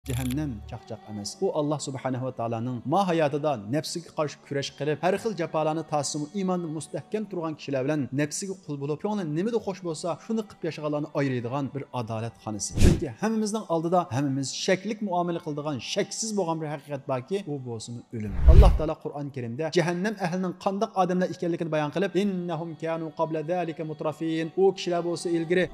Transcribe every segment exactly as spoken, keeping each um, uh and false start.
جەھەننەم چاقچاق ئەمەس. ئۇ ئاللا سۇبھانەھۇ ۋە تائالانىڭ ما ھاياتىدا نەپسىگە قارشى كۈرەش قىلىپ، ھەر خىل جاپالارنى تارتسىمۇ ئىماندا مۇستەھكەم تۇرغان كىشىلەر بىلەن نەپسىگە قۇل بولۇپ، كۆڭلى نېمىدە خوش بولسا، شۇنى قىلىپ ياشىغانلارنى ئايرىيدىغان بىر ئادالەتخانىسى. چۈنكى ھەممىمىزنىڭ ئالدىدا ھەممىمىز شەكلىك مۇئامىلە قىلىدىغان، شەكسىز بولغان بىر ھەقىقەت باركى، ئۇ بولسىمۇ ئۆلۈم. ئاللا تائالا قۇرئان كەرىمدە جەھەننەم ئەھلىنىڭ قانداق ئادەملەر ئىكەنلىكىنى بايان قىلىپ، «إنهم كانوا قبل ذلك مترفين.» ئۇ كىشىلەر بولسا ئىلگىرى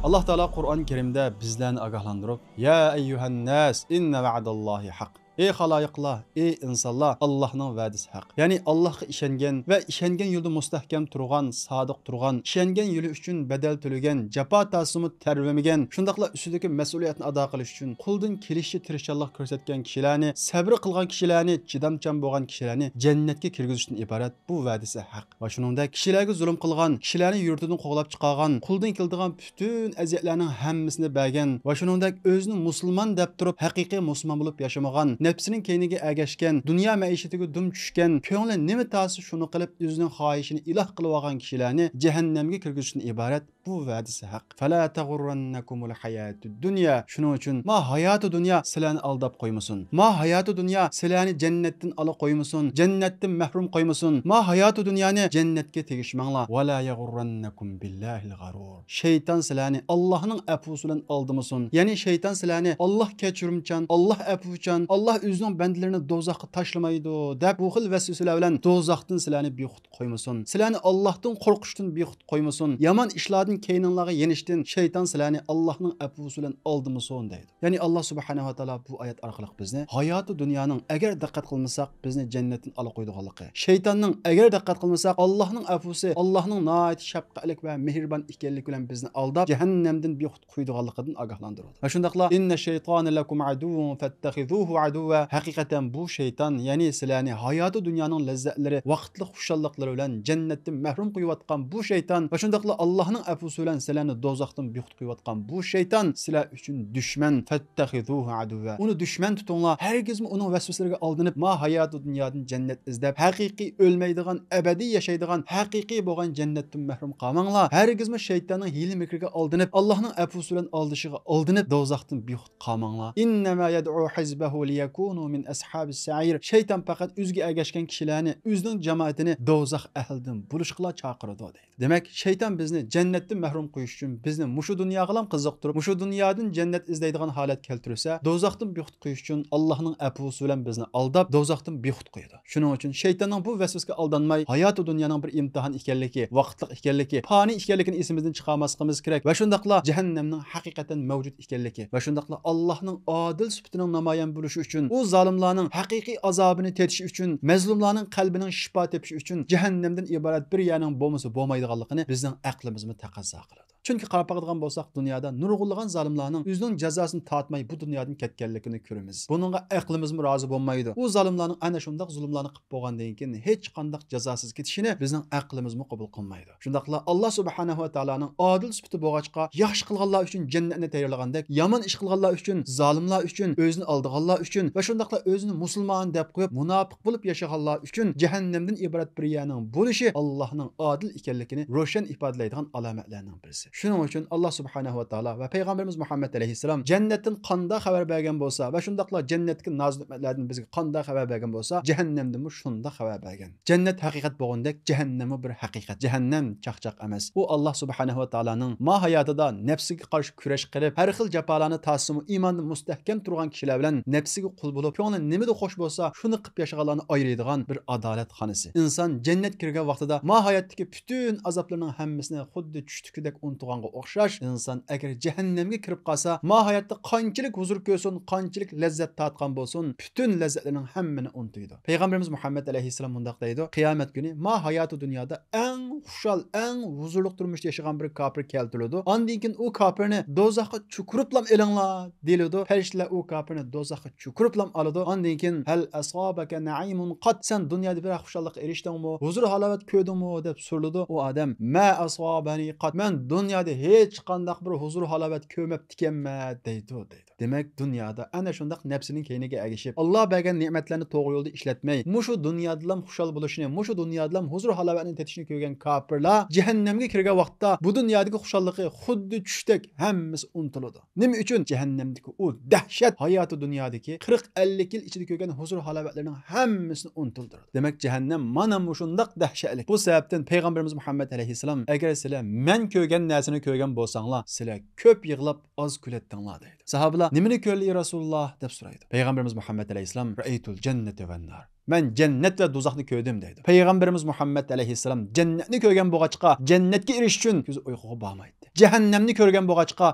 ئاللا تائالا قۇرئان كەرىمدە بىزلەرنى ئاگاھلاندۇرۇپ، «يا أيها الناس إن وعد الله حق.» ئى خالايىقلار، ئى ئىنسانلار، ئاللانىڭ ۋەدىسى ھەق. يەنى ئاللاھقا ئىشەنگەن ۋە ئىشەنگەن يولىدا مۇستەھكەم تۇرغان، سادىق تۇرغان، ئىشەنگەن يولى ئۈچۈن بەدەل تۆلىگەن، جاپا تارتسىمۇ تەرۋىمىگەن، شۇنداقلا ئۈستىدىكى مەسئۇلىيەتنى ئادا قىلىش ئۈچۈن قولىدىن كېلىشىچە تىرىشچانلىق كۆرسەتكەن كىشىلەرنى، سەبرى قىلغان كىشىلەرنى، چىدامچان بولغان كىشىلەرنى جەننەتكە كىرگۈزۈشتىن ئىبارەت بۇ ۋەدىسى ھەق. ۋە شۇنىڭدەك كىشىلەرگە زۇلۇم قىلغان، كىشىلەرنى يۇرتىدىن قوغلاپ چىقارغان، قولىدىن كېلىدىغان پۈتۈن ئەزىيەتلەرنىڭ ھەممىسىنى بەرگەن ۋە شۇنىڭدەك ئۆزىنى مۇسۇلمان دەپ تۇرۇپ، ھەقىقىي مۇسۇلمان بولۇپ ياشىمىغان، نەپسىنىڭ كەينىگە ئەگەشكەن، دۇنيا مەئىشىتىگە دۈم چۈشكەن، كۆڭلى نېمە تارتسا شۇنى قىلىپ، ئۆزىنىڭ خاھىشىنى ئىلاھ قىلىۋالغان كىشىلەرنى جەھەننەمگە كىرگۈزۈشتىن ئىبارەت بۇ ۋەدىسى ھەق. فلا تغرنكم الحياة الدنيا. شۇنىڭ ئۈچۈن ما ھاياتى دۇنيا سىلەرنى ئالداپ قويمىسۇن. ما ھاياتى دۇنيا سىلەرنى جەننەتتىن ئالا قويمىسۇن، جەننەتتىن مەھرۇم قويمىسۇن. ما ھاياتى دۇنيانى جەننەتكە تېگىشمەڭلار. ولا يغرنكم بالله الغرور. شەيتان سىلەرنى ئاللاھنىڭ ئەپۇسى بىلەن ئالدىمىسۇن. يەنى شەيتان سىلەرنى، «ئاللاھ كەچۈرۈمچان، ئاللاھ ئەپۇچان، ئاللاھ ئۆزىنىڭ بەندىلىرىنى دوزاخقا تاشلىمايدۇ» دەپ، بۇ خىل ۋەسۋەسىلەر بىلەن دوزاختىن سىلەرنى بىخۇد قويمىسۇن. سىلەرنى ئاللاھتىن قورقۇشتىن بىخۇد قويمىسۇن. يامان ئىشلاردىن كەينىڭلارغا يېنىشتىن شەيتان سىلەرنى ئاللاھنىڭ ئەپۇسى بىلەن ئالدىمىسۇن دەيدۇ. يەنى ئاللاھ سۇبھانەھۇ ۋە تائالا بۇ ئايەت ئارقىلىق بىزنى ھاياتى دۇنيانىڭ ئەگەر دىققەت قىلمىساق بىزنى جەننەتتىن ئالا قويىدىغانلىقى، شەيتاننىڭ ئەگەر دىققەت قىلمىساق ئاللاھنىڭ ئەپۇسى، ئاللاھنىڭ ناھايىتى شەپقەتلىك ۋە مېھرىبان ئىكەنلىكى بىلەن بىزنى ئالداپ جەھەننەمدىن بىخۇد قويىدىغانلىقىدىن ئاگاھلاندۇرىدۇ. ۋە شۇنداقلا، «إن الشيطان لكم عدو فاتخذوه عدوا.» ھەقىقەتەن بۇ شەيتان، يەنى سىلەرنى ھاياتى دۇنيانىڭ لەززەتلىرى، ۋاقىتلىق خۇشاللىقلىرى بىلەن جەننەتتىن مەھرۇم قويۇۋاتقان بۇ شەيتان ۋە شۇنداقلا ئاللاھنىڭ ئەپۇسى بىلەن سىلەرنى دوزاختىن بىخۇد قويۇۋاتقان بۇ شەيتان سىلەر ئۈچۈن دۈشمەن. فاتخذوه عدوا. ئۇنى دۈشمەن تۇتۇڭلار. ھەرگىزمۇ ئۇنىڭ ۋەسۋەسىلىرىگە ئالدىنىپ، ما ھاياتى دۇنيادىن جەننەت ئىزدەپ، ھەقىقىي ئۆلمەيدىغان، ئەبەدىي ياشايدىغان، ھەقىقىي بولغان جەننەتتىن مەھرۇم قالماڭلار. ھەرگىزمۇ شەيتاننىڭ ھىيلە-مىكرىگە ئالدىنىپ، ئاللاھنىڭ ئەپۇسى بىلەن ئالدىشىغا ئالدىنىپ، دوزاختىن بىخۇد قالماڭلار. إنما يدعو حزبه ليكونوا من أصحاب السعير. شەيتان پەقەت ئۆزىگە ئەگەشكەن كىشىلەرنى، ئۆزىنىڭ جامائىتىنى دوزاخ ئەھلىدىن بولۇشقىلا چاقىرىدۇ دەيدۇ. دېمەك، شەيتان بىزنى جەننەتتىن مەھرۇم قويۇش ئۈچۈن بىزنى مۇشۇ دۇنياغىلام قىزىقتۇرۇپ، مۇشۇ دۇنيادىن جەننەت ئىزدەيدىغان ھالەت كەلتۈرسە، دوزاختىن بىخۇد قويۇش ئۈچۈن ئاللاھنىڭ ئەپۇسى بىلەن بىزنى ئالداپ، دوزاختىن بىخۇد قويىدۇ. شۇنىڭ ئۈچۈن شەيتاننىڭ بۇ ۋەسۋەسىگە ئالدانماي، ھاياتى دۇنيانىڭ بىر ئىمتىھان ئىكەنلىكى، ۋاقىتلىق ئىكەنلىكى، پانىي ئىكەنلىكىنى ئېسىمىزدىن چىقارماسلىقىمىز كېرەك ۋە شۇنداقلا جەھەننەمنىڭ ھەقىقەتەن مەۋجۇت ئىكەنلىكى ۋە شۇنداقلا ئاللاھنىڭ ئادىل سۈپىتىنىڭ نامايان بولۇشى ئۈچۈن، ئۇ زالىملارنىڭ ھەقىقىي ئازابىنى تېتىش ئۈچۈن، مەزلۇملارنىڭ قەلبىنىڭ شىپا تېپىشى ئۈچۈن جەھەننەمدىن ئىبارەت بىر يەرنىڭ بولمىسا بولمايدىغانلىقىنى بىزنىڭ ئەقلىمىزمۇ تەقەززا قىلىدۇ. چۈنكى قاراپ باقىدىغان بولساق، دۇنيادا نۇرغۇنلىغان زالىملارنىڭ ئۆزىنىڭ جازاسىنى تارتماي بۇ دۇنيادىن كەتكەنلىكىنى كۆرىمىز. بۇنىڭغا ئەقلىمىزمۇ رازى بولمايدۇ. ئۇ زالىملارنىڭ ئەنە شۇنداق زۇلۇملارنى قىلىپ بولغاندىن كېيىن ھېچقانداق جازاسىز كېتىشىنى بىزنىڭ ئەقلىمىزمۇ قوبۇل قىلمايدۇ. شۇنداقلا ئاللا سۇبھانەھۇ ۋە تائالانىڭ ئادىل سۈپىتى بولغاچقا، ياخشى قىلغانلار ئۈچۈن جەننەتنى تەييارلىغاندەك، يامان ئىش قىلغانلار ئۈچۈن، زالىملار ئۈچۈن، ئۆزىنى ئالدىغانلار ئۈچۈن ۋە شۇنداقلا ئۆزىنى مۇسۇلمان دەپ قويۇپ، مۇناپىق بولۇپ ياشىغانلار ئۈچۈن جەھەننەمدىن ئىبارەت بىر يەرنىڭ بولۇشى ئاللانىڭ ئادىل ئىكەنلىكىنى روشەن ئىپادىلەيدىغان ئالامەتلەرنىڭ بىرسى. شۇنىڭ ئۈچۈن ئاللا سۇبھانەھۇ ۋە تائالا ۋە پەيغەمبىرىمىز مۇھەممەد ئەلەيھىسسالام جەننەتتىن قانداق خەۋەر بەرگەن بولسا ۋە شۇنداقلا جەننەتتىكى ناز-نېمەتلەردىن بىزگە قانداق خەۋەر بەرگەن بولسا، جەھەننەمدىنمۇ شۇنداق خەۋەر بەرگەن. جەننەت ھەقىقەت بولغاندەك، جەھەننەممۇ بىر ھەقىقەت. جەھەننەم چاقچاق ئەمەس. ئۇ ئاللا سۇبھانەھۇ ۋە تائالانىڭ ما ھاياتىدا نەپسىگە قارشى كۈرەش قىلىپ، ھەر خىل جاپالارنى تارتسىمۇ ئىماندا مۇستەھكەم تۇرغان كىشىلەر بىلەن نەپسىگە قۇل بولۇپ، كۆڭلى نېمىدە خوش بولسا، شۇنى قىلىپ ياشىغانلارنى ئايرىيدىغان بىر ئادالەتخانىسى. ئىنسان جەننەتكە كىرگەن ۋاقتىدا ما ھاياتتىكى پۈتۈن ئازابلىرىنىڭ ھەممىسىنى خۇددى چۈشتىكىدەك ئۇنتۇغانغا ئوخشاش، ئىنسان ئەگەر جەھەننەمگە كىرىپ قالسا، ما ھاياتتا قانچىلىك ھۇزۇر كۆرسۇن، قانچىلىك لەززەت تارتقان بولسۇن، پۈتۈن لەززەتلىرىنىڭ ھەممىنى ئۇنتۇيدۇ. پەيغەمبىرىمىز مۇھەممەد ئەلەيھىسسالام مۇنداق دەيدۇ: قىيامەت كۈنى ما ھاياتى دۇنيادا ئەڭ خۇشال، ئەڭ ھۇزۇرلۇق تۇرمۇشتا ياشىغان بىر كاپىر كەلتۈرۈلىدۇ. ئاندىن كېيىن ئۇ كاپىرنى دوزاخقا چۈكۈرۈپلام ئېلىڭلار دېيىلىدۇ. پەرىشتىلەر ئۇ كاپىرنى دوزاخقا چۈكۈرۈپلام ئالىدۇ. ئاندىن كېيىن، ھەل ئەسابەكە نەئىمۇن قات، سەن دۇنيادا بىرەر خۇشاللىققا ئېرىشتىڭمۇ؟ ھۇزۇر ھالاۋەت كۆردۈڭمۇ؟ دەپ سورىلىدۇ. ئۇ ئادەم، ما ئەسابەنى قات، مەن دۇنيادا ھېچقانداق بىر ھۇزۇر ھالاۋەت كۆرمەپتىكەنمەن دەيدۇ، دەيدۇ. دېمەك، دۇنيادا ئەنە شۇنداق نەپسىنىڭ كەينىگە ئەگىشىپ، ئاللا بەرگەن نېمەتلەرنى توغرا يولدا ئىشلەتمەي، مۇشۇ دۇنيادىلا خۇشال بولۇشنى، مۇشۇ دۇنيادىلا ھۇزۇر-ھالاۋەتنى تېتىشنى كۆرگەن كاپىرلار جەھەننەمگە كىرگەن ۋاقىتتا بۇ دۇنيادىكى خۇشاللىقى خۇددى چۈشتەك ھەممىسى ئۇنتۇلىدۇ. نېمە ئۈچۈن؟ جەھەننەمدىكى ئۇ دەھشەت ھاياتى دۇنيادىكى قىرىق ئەللىك يىل ئىچىدە كۆرگەن ھۇزۇر-ھالاۋەتلىرىنىڭ ھەممىسىنى ئۇنتۇلدۇرىدۇ. دېمەك، جەھەننەم مانا مۇشۇنداق دەھشەتلىك. بۇ سەۋەبتىن پەيغەمبىرىمىز مۇھەممەد ئەلەيھىسسالام، «ئەگەر سىلەر مەن كۆرگەن نەرسىنى كۆرگەن بولساڭلار، سىلەر كۆپ يىغلاپ، ئاز كۈلەتتىڭلار» دەيدۇ. ساھابىلار، «نېمىنى كۆردى، يا رەسۇلاللا؟» دەپ سورايدۇ. پەيغەمبىرىمىز مۇھەممەد ئەلەيھىسسالام، «رەئەيتۇل جەننەتە ۋەن نار. مەن جەننەت ۋە دوزاخنى كۆردۈم» دەيدۇ. پەيغەمبىرىمىز مۇھەممەد ئەلەيھىسسالام جەننەتنى كۆرگەن بولغاچقا، جەننەتكە ئېرىشىش ئۈچۈن كۆزى ئۇيقۇغا بارمايتتى. جەھەننەمنى كۆرگەن بولغاچقا،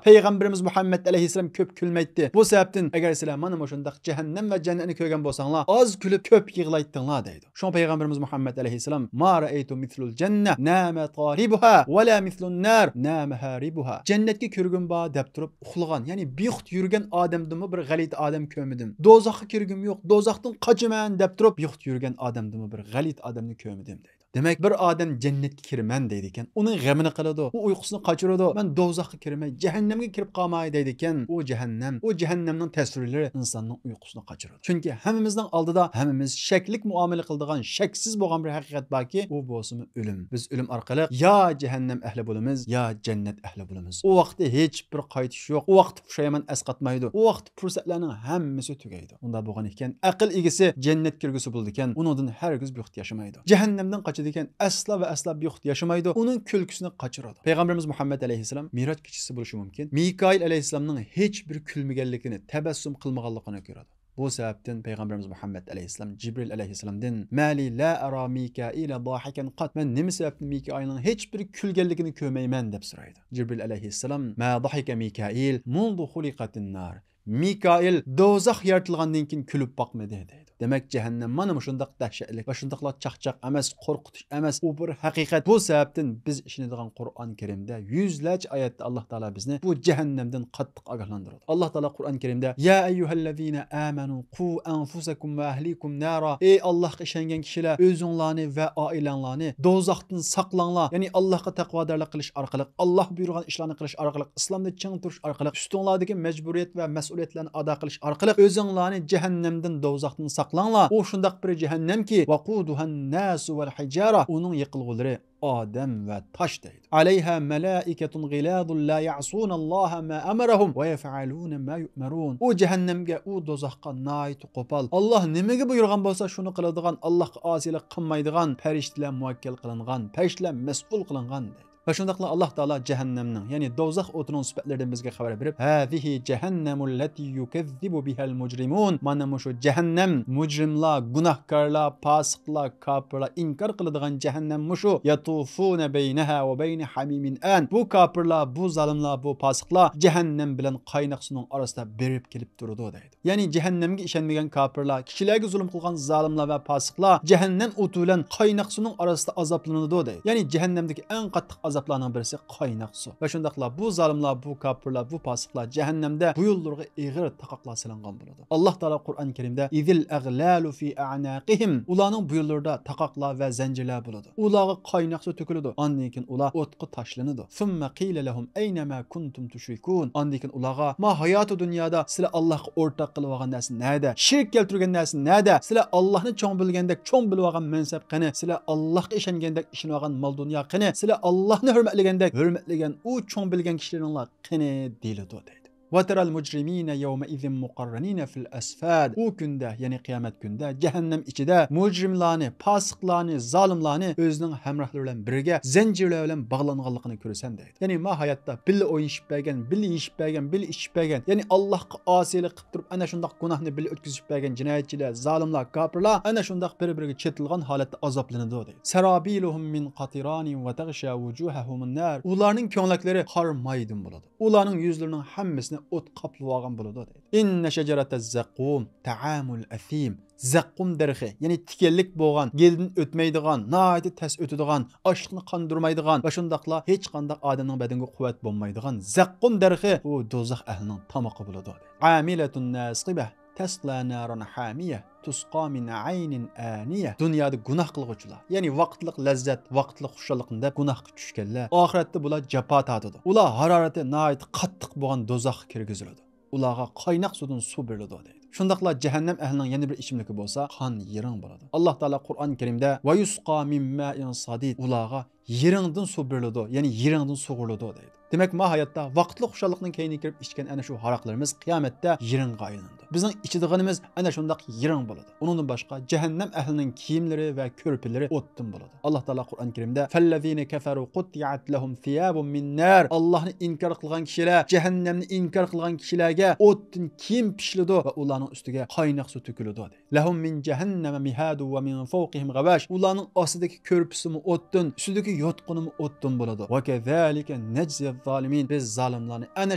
پەيغەمبىرىمىز مۇھەممەد ئەلەيھىسسالام كۆپ كۈلمەيتتى. بۇ سەۋەبتىن، ئەگەر سىلەر مانا مۇشۇنداق جەھەننەم ۋە جەننەتنى كۆرگەن بولساڭلار، ئاز كۈلۈپ، كۆپ يىغلايتتىڭلار دەيدۇ. شۇڭا پەيغەمبىرىمىز مۇھەممەد ئەلەيھىسسالام، «ما رەئەيتۇ مىسلۇل جەننە نامە تالىبۇھا ۋە لا مىسلۇن نار نامە ھارىبۇھا.» جەننەتكە كىرگۈم بار دەپ تۇرۇپ ئۇخلىغان، يەنى بىخۇد يۈرگەن ئادەمدىنمۇ بىر غەلىتە ئادەم كۆرمىدىم. دوزاخقا كىرگۈم يوق، دوزاختىن قاچىمەن دەپ تۇرۇپ بىخۇد يۈرگەن ئادەمدىنمۇ بىر غەلىتە ئادەمنى كۆرمىدىم دەيدۇ. دېمەك، بىر ئادەم جەننەتكە كىرىمەن دەيدىكەن، ئۇنىڭ غېمىنى قىلىدۇ، ئۇ ئۇيقۇسىنى قاچۇرىدۇ. مەن دوزاخقا كىرمەي، جەھەننەمگە كىرىپ قالماي دەيدىكەن، ئۇ جەھەننەم، ئۇ جەھەننەمنىڭ تەسۋىرلىرى ئىنساننىڭ ئۇيقۇسىنى قاچۇرىدۇ. چۈنكى ھەممىمىزنىڭ ئالدىدا ھەممىمىز شەكلىك مۇئامىلە قىلىدىغان، شەكسىز بولغان بىر ھەقىقەت باركى، ئۇ بولسىمۇ ئۆلۈم. بىز ئۆلۈم ئارقىلىق يا جەھەننەم ئەھلى بولىمىز، يا جەننەت ئەھلى بولىمىز. ئۇ ۋاقىتتا ھېچ بىر قايتىش يوق. ئۇ ۋاقىتتا پۇشايمان ئەسقاتمايدۇ. ئۇ ۋاقىتتا پۇرسەتلەرنىڭ ھەممىسى تۈگەيدۇ. ئۇنداق بولغان ئىكەن، ئەقىل ئىگىسى جەننەتكە كىرگۈسى بولىدىكەن، ئۇنىڭدىن ھەرگىز بىخۇد ياشىمايدۇ. جەھەننەمدىن قاچىدىكەن، ئەسلا ۋە ئەسلا بىخۇد ياشىمايدۇ. ئۇنىڭ كۈلكىسىنى قاچۇرىدۇ. پەيغەمبىرىمىز مۇھەممەد ئەلەيھىسسالام مىراج كېچىسى بولۇشى مۇمكىن، مىكائىل ئەلەيھىسسالامنىڭ ھېچ بىر كۈلمىگەنلىكىنى، تەبەسسۇم قىلمىغانلىقىنى كۆرىدۇ. بۇ سەۋەبتىن پەيغەمبىرىمىز مۇھەممەد ئەلەيھىسسالام جىبرىل ئەلەيھىسسالامدىن، «مەلى لا ئەرا مىكائىلە داھىكەن قات»، مەن نېمە سەۋەبتىن مىكائىلنىڭ ھېچ بىر كۈلگەنلىكىنى كۆرمەيمەن دەپ سورايدۇ. جىبرىل ئەلەيھىسسالام، «ما داھىكە مىكائىل مۇنزۇ خۇلىقەتىن نار.» مىكائىل دوزاخ يارىتىلغاندىن كېيىن كۈلۈپ باقمىدى دەيدۇ. دېمەك، جەھەننەم مانا مۇشۇنداق دەھشەتلىك ۋە شۇنداقلا چاقچاق ئەمەس، قورقۇتۇش ئەمەس، ئۇ بىر ھەقىقەت. بۇ سەۋەبتىن بىز ئىشىنىدىغان قۇرئان كەرىمدە يۈزلەرچە ئايەتتە ئاللا تائالا بىزنى بۇ جەھەننەمدىن قاتتىق ئاگاھلاندۇرىدۇ. ئاللا تائالا قۇرئان كەرىمدە، يا ئەييۇھەللەزىنە ئامەنۇ قۇ ئەنفۇسەكۇم ۋە ئەھلىكۇم نارا، ئەي ئاللاھقا ئىشەنگەن كىشىلەر، ئۆزۈڭلارنى ۋە ئائىلەڭلارنى دوزاختىن ساقلاڭلار. يەنى ئاللاھقا تەقۋادارلىق قىلىش ئارقىلىق، ئاللاھ بۇيرۇغان ئىشلارنى قىلىش ئارقىلىق، ئىسلامدا چىڭ تۇرۇش ئارقىلىق، ئۈستۈڭلاردىكى مەجبۇرىيەت ۋە مەسئۇلىيەتلەرنى ئادا قىلىش ئارقىلىق ئۆزۈڭلارنى جەھەننەمدىن، دوزاختىن ساقلاڭلار. ئۇ شۇنداق بىر جەھەننەمكى، ۋەقۇدۇھەن ناسۇ ۋەل ھىجارە، ئۇنىڭ يېقىلغۇلىرى ئادەم ۋە تاش دەيدۇ. ئەلەيھا مەلائىكەتۇن غىلازۇن لا يەئسۇنەللاھە ما ئەمەرەھۇم ۋە يەفئەلۇنە ما يۇئمەرۇن. ئۇ جەھەننەمگە، ئۇ دوزاخقا ناھايىتى قوپال، ئاللاھ نېمىگە بۇيرۇغان بولسا شۇنى قىلىدىغان، ئاللاھقا ئاسىيلىق قىلمايدىغان پەرىشتىلەر مۇۋەككەل قىلىنغان، پەرىشتىلەر مەسئۇل قىلىنغان دەيدۇ. ۋە شۇنداقلا ئاللاھ تائالا جەھەننەمنىڭ، يەنى دوزاخ ئوتىنىڭ سۈپەتلىرىدىن بىزگە خەۋەر بېرىپ، ھازىھى جەھەننەمۇللەتى يۇكەززىبۇ بىھەل مۇجرىمۇن. مانا مۇشۇ جەھەننەم، مۇجرىملار، گۇناھكارلار، پاسىقلار، كاپىرلار ئىنكار قىلىدىغان جەھەننەم مۇشۇ. يەتۇفۇنە بەينەھا ۋە بەينە ھەمىمىن ئان. بۇ كاپىرلار، بۇ زالىملار، بۇ پاسىقلار جەھەننەم بىلەن قايناق سۇنىڭ ئارىسىدا بېرىپ كېلىپ تۇرىدۇ دەيدۇ. يەنى جەھەننەمگە ئىشەنمىگەن كاپىرلار، كىشىلەرگە زۇلۇم قىلغان زالىملار ۋە پاسىقلار جەھەننەم ئوتى بىلەن قايناق سۇنىڭ ئارىسىدا ئازابلىنىدۇ دەيدۇ. يەنى جەھەننەمدىكى ئەڭ قاتتىق ئازابلارنىڭ بىرسى قايناق سۇ. ۋە شۇنداقلا بۇ زالىملار، بۇ كاپىرلار، بۇ پاسىقلار جەھەننەمدە بويۇنلىرىغا ئېغىر تاقاقلار سېلىنغان بولىدۇ. ئاللاھ تائالا قۇرئان كەرىمدە، ئىزىل ئەغلالۇ فى ئەئناقىھىم، ئۇلارنىڭ بويۇنلىرىدا تاقاقلار ۋە زەنجىرلەر بولىدۇ. ئۇلارغا قايناق سۇ تۆكۈلىدۇ. ئاندىن كېيىن ئۇلار ئوتقا تاشلىنىدۇ. ثم قيل لهم أين ما كنتم تشركون. ئاندىن كېيىن ئۇلارغا، ما ھاياتى دۇنيادا سىلەر ئاللاھقا ئورتاق قىلىۋالغان نەرسە نەدە؟ شىرك كەلتۈرگەن نەرسە نەدە؟ سىلەر ئاللاھنى چوڭ بىلگەندەك چوڭ بىلىۋالغان مەنسەپ قېنى؟ سىلەر ئاللاھقا ئىشەنگەندەك ئىشىنىۋالغان مال دۇنيا قېنى؟ سىلەر ئاللاھنى ھۆرمەتلىگەندەك ھۆرمەتلىگەن ئۇ چوڭ بىلگەن كىشىلىرىڭلار قېنى؟ دېيىلىدۇ دەيدۇ. وترى المجرمين يومئذ مقرنين في الأصفاد. ئۇ كۈندە، يەنى قىيامەت كۈندە جەھەننەم ئىچىدە مۇجرىملارنى، پاسىقلارنى، زالىملارنى ئۆزىنىڭ ھەمراھلىرى بىلەن بىرگە زەنجىرلەر بىلەن باغلانغانلىقىنى كۆرىسەن دەيدۇ. يەنى ما ھاياتتا بىللە ئوينىشىپ بەرگەن، بىللە يېيىپ بەرگەن، بىللە ئىچىپ بەرگەن، يەنى ئاللاھقا ئاسىيلىق قىلىپ تۇرۇپ ئەنە شۇنداق گۇناھنى بىللە ئۆتكۈزۈپ بەرگەن جىنايەتچىلەر، زالىملار، كاپىرلار ئەنە شۇنداق بىر-بىرىگە چېتىلغان ھالەتتە ئازابلىنىدۇ دەيدۇ. سرابيلهم من قطران وتغشى وجوههم النار. ئۇلارنىڭ كۆڭلەكلىرى قار مايدىن بولىدۇ. ئۇلارنىڭ يۈزلىرىنىڭ ھەممىسىنى ئوت قاپلىۋالغان بولىدۇ دەيدۇ. إن شجرة الزقوم طعام الأثيم. زەققۇم دەرىخى، يەنى تىكەنلىك بولغان، گېلىدىن ئۆتمەيدىغان، ناھايىتى تەس ئۆتىدىغان، ئاچلىقنى قاندۇرمايدىغان ۋە شۇنداقلا ھېچقانداق ئادەمنىڭ بەدىنىگە قۇۋۋەت بولمايدىغان زەققۇم دەرىخى، ئۇ دوزاخ ئەھلىنىڭ تامىقى بولىدۇ دەيدۇ. عاملة ناصبة تصلى نارا حامية تسقى من عين آنية. دۇنيادا گۇناھ قىلغۇچىلار، يەنى ۋاقىتلىق لەززەت، ۋاقىتلىق خۇشاللىقنى دەپ گۇناھقا چۈشكەنلەر ئاخىرەتتە بۇلار جاپا تارتىدۇ. ئۇلار ھارارىتى ناھايىتى قاتتىق بولغان دوزاخقا كىرگۈزۈلىدۇ. ئۇلارغا قايناق سۇدىن سۇ بېرىلىدۇ دەيدۇ. شۇنداقلا جەھەننەم ئەھلىنىڭ يەنە بىر ئىچىملىكى بولسا قان يىرىڭ بولىدۇ. ئاللاھ تائالا قۇرئان كەرىمدە ۋەيۇسقا مىن مائىن سادىد، ئۇلارغا يىرىڭدىن سۇ بېرىلىدۇ، يەنى يىرىڭدىن سۇغۇرۇلىدۇ دەيدۇ. دېمەك، ما ھاياتتا ۋاقىتلىق خۇشاللىقنىڭ كەينىگە كىرىپ ئىچكەن ئەنە شۇ ھاراقلىرىمىز قىيامەتتە يىرىڭغا ئايلىنىدۇ. بىزنىڭ ئىچىدىغىنىمىز ئەنە شۇنداق يىرىڭ بولىدۇ. ئۇنىڭدىن باشقا جەھەننەم ئەھلىنىڭ كىيىملىرى ۋە كۆرپىلىرى ئوتتىن بولىدۇ. ئاللاھ تائالا قۇرئان كەرىمدە فەللەزىنە كەفەرۇ قۇتتىئەت لەھۇم سىيابۇن مىن نار، ئاللاھنى ئىنكار قىلغان كىشىلەر، جەھەننەمنى ئىنكار قىلغان كىشىلەرگە ئوتتىن كىيىم پىشىلىدۇ ۋە ئۇلارنىڭ ئۈستىگە قايناق سۇ تۆكۈلىدۇ دەيدۇ. لەھۇم مىن جەھەننەمە مىھادۇ ۋە مىن فەۋقىھىم غەۋاش. ئۇلارنىڭ ئاستىدىكى كۆرپىسىمۇ ئوتتىن، ئۈستىدىكى يوتقىنىمۇ ئوتتىن بولىدۇ. ۋە كەزالىكە نەجزىز زالىمىن. بىز زالىملارنى ئەنە